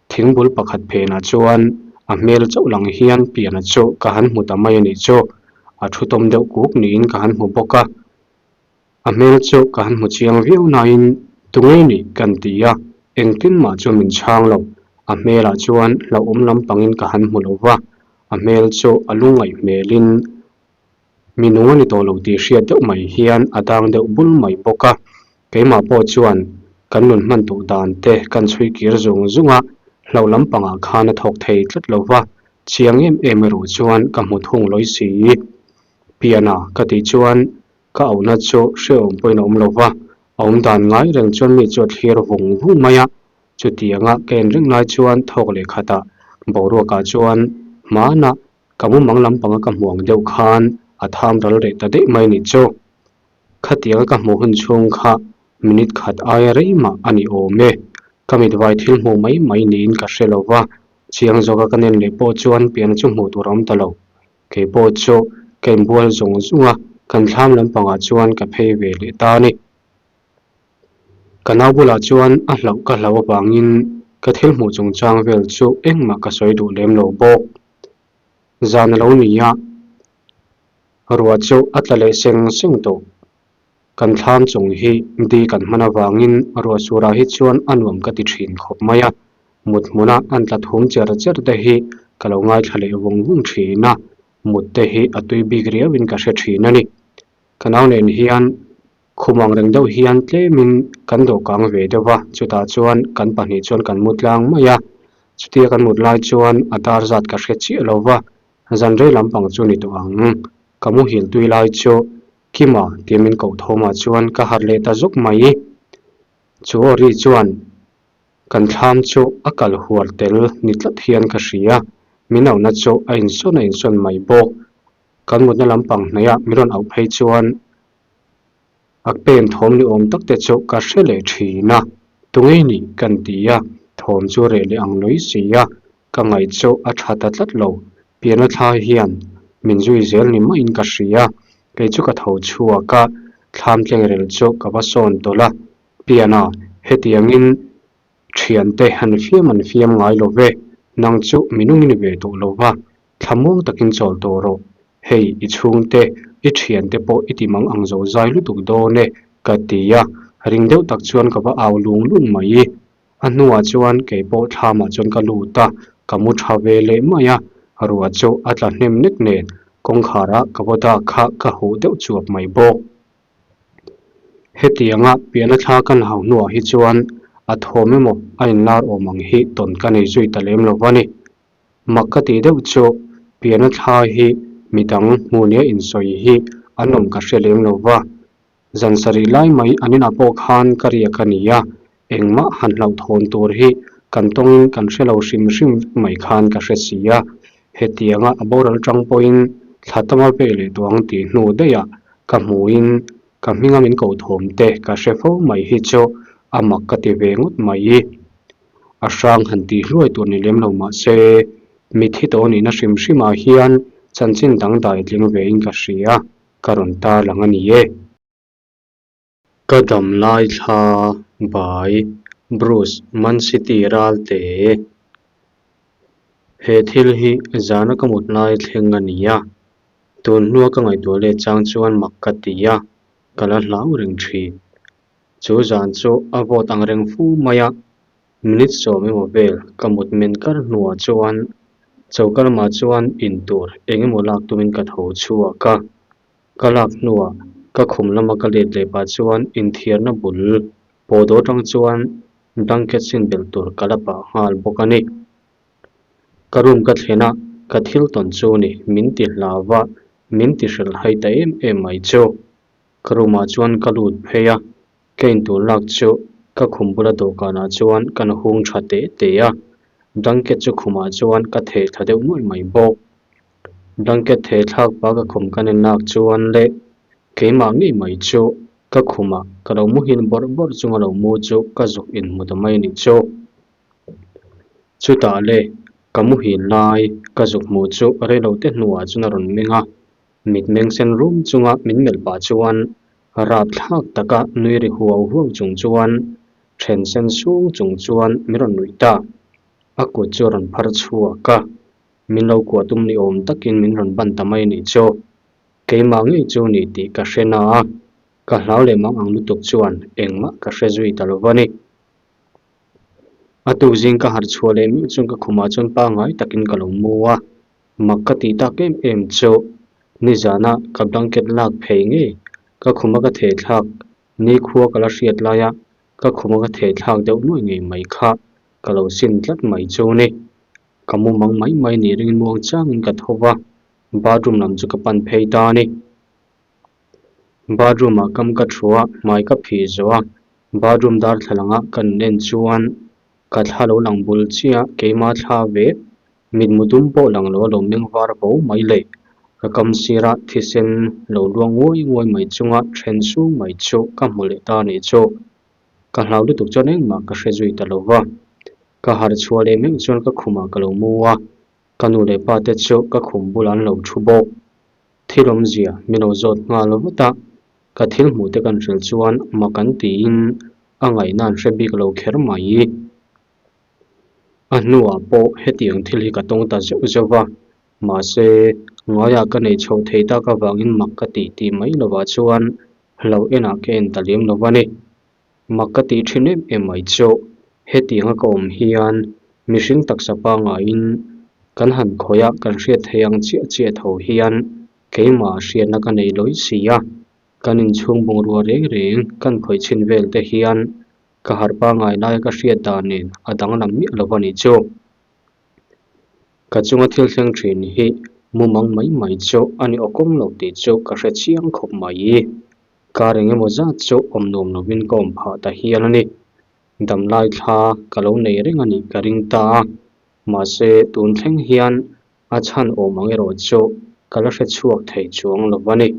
Thingbul pakhat phenah chuan a hmel chauh lang hian piana chu ka han hmu ta mai a nih chu, a thu tawm deuh kuk niin ka han hmu bawk a. A hmel chu ka han hmu chiang viau nain tunge nih kan ti a, engtin mah chu min chhang lo. A hmelah chuan hlauhawm lampangin ka han hmu lo va, a hmel chu a lungngaih hmelin mi nung a ni tawh lo tih hriat deuh mai hian a dang deuh bul mai bawk a. Keimah pawh chuan kan nun hman duh dan te kan chhui kir zung zung a, hlauh lampangah khan a thawk thei tlat lo va, chiang em em erawh chuan ka hmu thung lawi si. Piana ka tih chuan Ka auhna chu hrehawm pawhin a awm lo va, a awm dan ngai reng chuan mi chu a thlir vung vung mai a. Chutianga ka en reng lai chuan thawk leh khatah boruakah chuan hmanah ka mumang lampanga ka hmuh ang deuh khan a tham ral reh ta daih mai nih chu. Khatianga ka hmuh hun chhung kha minute khat aia rei mah a ni awm e. Ka mitvai thil hmuh mai mai niin ka hre lo va, chiang zawka ka nen leh pawh chuan pian chu hmuh tur a awm ta lo. Kei pawh chu ka inbual zung zung a, kan thlam lampangah chuan ka phei ve leh ta a ni. Ka nau bulah chuan a hlauh ka hlauh avangin ka thil hmuh chungchang vel chu engmah ka sawi duh lem lo bawk. Zan a lo ni a, ruah chu a tla leh seng seng tawh. Kan thlam chung hi di kan hman avangin ruah surah hi chuan a nuam ka ti thin khawp mai a, mut hmuna an tla thum cher cher te hi ka lo ngaithla leh vung vung thin a, mut te hi a tui bik riauin ka hre thin a ni. Ka nau nen hian khum ang reng deuh hian tlemin kan dawhkang ve deuh va, chutah chuan kan pahnih chuan kan mu tlang mai a, chutia kan mut lai chuan a dar zat ka hre chiah lo va, zan rei lampang chu ni tawh ang, ka muhil tui lai chu Kima tia min koh thawmah chuan ka harh leh ta zawk mai. Chu aw ri chuan kan thlam chu a kal huar tel ni tlat hian ka hria. Min auhna chu a insawn a insawn mai bawk. Kan mutna lampang hnaihah min rawn auh phei chuan a pen thawm ni awm tak te chu ka hre leh thin a. Tungei nih kan ti a, thawm chu reh leh ang lawi si a. Ka ngaih chu a tha ta tlat lo, pianna thla hian min zui zel ni maiin ka hria, kei chu ka tho chhuak a, thlam tlengrel chu ka va sawn tawlh a, piana hetiangin thiante han fiam an fiam ngai lo ve, nang chu minung i ni ve tawh lo va, thlamuang takin chawl tawh rawh, hei i chhungte, i thiante pawh i ti mang ang zo zai lutuk dawn e, ka ti a, ring deuh tak chuan ka va au lung lung mai. A hnuah chuan kei pawh thlamah chuan ka lut a, ka mu tha ve leh mai a, ruah chu a tla hnem nek nen kawngkhara ka vaw dak kha ka huh deuh chuap mai bawk. Hetianga pianna thla kan hau hnuah hi chuan a thawm emaw a inlar awm ang hi tawn ka nei zui ta lem lo va ni. Mak ka tih deuh chu pianna thla hi midang hmuhnia insawi hi an awm ka hre lem lo va. Zan sarih lai mai an inah pawh khan ka riak a ni a, engmah han hlauhthawn tur hi kan tawngin kan hre lo hrim hrim vek mai khan ka hre si a. Hetianga a boral tang pawhin thla tama ve leh tawh ang tih hnu daihah ka hmuhin ka hminga min koh thawm te ka hre fo mai hi chu a mak ka ti ve ngawt mai. A hrang han tih hluai tur ni lem lo mah se mitthi tawh nihna hrim hrimah hian chanchin dangdai tling vein ka hria. Ka rawn tar lang a ni e. Ka dam lai thla by Bruce Man City Ralte. He thil hi zana ka mut lai thleng a ni a, tun hnua ka ngaihtuah let chang chuan mak ka ti a, ka la hlau reng thin. Chu zan chu a vawt ang reng fu mai a, Minute sawm emaw vel ka mut men kar hnuah chuan choka lamah chuan in tur eng emaw lak tumin ka tho chhuak a. Ka lak hnuah ka khum lama ka let leh pah chuan inthiarna bul pawhdawh atang chuan blanket sin belh tur ka la pah nghal bawk a ni. Ka room ka thlen a, ka thil tawn chu ni min ti hlau va, min ti hrilhhai ta em em mai chu. Ka room ah chuan ka lut phei a, ka intur lak chu ka khum bula dawhkanah chuan kan hung tha teh teh a, blanket chu khumah chuan ka theh thla deuh nuaih mai bawk. Blanket theh thlak pah ka khum ka nen lak chuan le keimah ngei mai chu ka khumah ka lo muhil bawrh bawrh chunga lo mu chu ka zuk inhmu ta mai a nih chu. Chutah le ka muhil lai ka zuk hmuh chu reilote hnuah chuan a rawn meng a, Mitmeng sen rum chunga min melh pah chuan rapthlak taka nui ri huau huau chung chuan then sen sung chung chuan min rawn nuih ta. A kut chu a rawn phar chhuak a, min lo kuah tum ni awm takin min rawn ban ta mai a nih chu. Keimah ngei chu ni tih ka hre na a, ka hlau leh mang ang lutuk chuan engmah ka hre zui ta lo va ni. A tukzing ka harh chhuah leh meuh chuan ka khumah chuan pangngai takin ka lo mu a. Mak ka tih tak em em chu nizana ka blanket lak phei ngei ka khuma ka theh thlak nikhua ka la hriat laia ka khuma ka theh thlak deuh nuai ngei mai kha ka lo sin tlat mai chu ni. Ka mu mang mai mai nih ringin muang changin ka tho va, bathroom lam chu ka pan phei ta a ni. Bathroom ah kam ka thu a, hmai ka phih zawh a, bathroom darthlalang ah ka nun en chuan Ka thla lo lang bul chiah, keima thla ve, mitmu dum pawh lang lo a lo meng var vo mai le. Ka kam sira thisen lo luang nguai nguai mai chunga then sung mai chu ka hmu leh ta a nih chu. Ka hlau lutuk chuan engmah ka hre zui ta lo va. Ka harh chhuah leh meuh chuan ka khumah ka lo mu a, ka nu leh pa te chu ka khum bulah an lo thu bawk. Thil awmzia min lo zawt nghal vat a, ka thil hmuh te kan hrilh chuan mak an tiin a ngaihna an hre bik lo kher mai. A hnuah pawh hetiang thil hi ka tawng ta zeuh zeuh va, mahse ngaiah ka neih chhoh thei tak avangin mak ka tih tih mai lovah chuan hlo enah ka en ta lem lo va ni. Mak ka tih thin em em mai chu hetianga ka awm hian mihring taksa pangaiin kan han khawih a kan hriat theih ang chiah chiah tho hian keimah hriatna ka nei lawi si a, kan inchhung bungrua reng reng kan khawih chhin vel te hian ka harh pangai laia ka hriat dan nen a danglam miah lo a nih chu. Ka chunga thil thleng thin hi mumang mai mai chu a ni awkawm lo tih chu ka hre chiang khawp mai. Kar eng emaw zat chu awm nuam lovin ka awm phah ta hial a ni. Damlai thla ka lo nei reng a nih ka ring ta a, mahse tun thleng hian a chhan awm ang erawh chu ka la hre chhuak thei chuang lo a ni.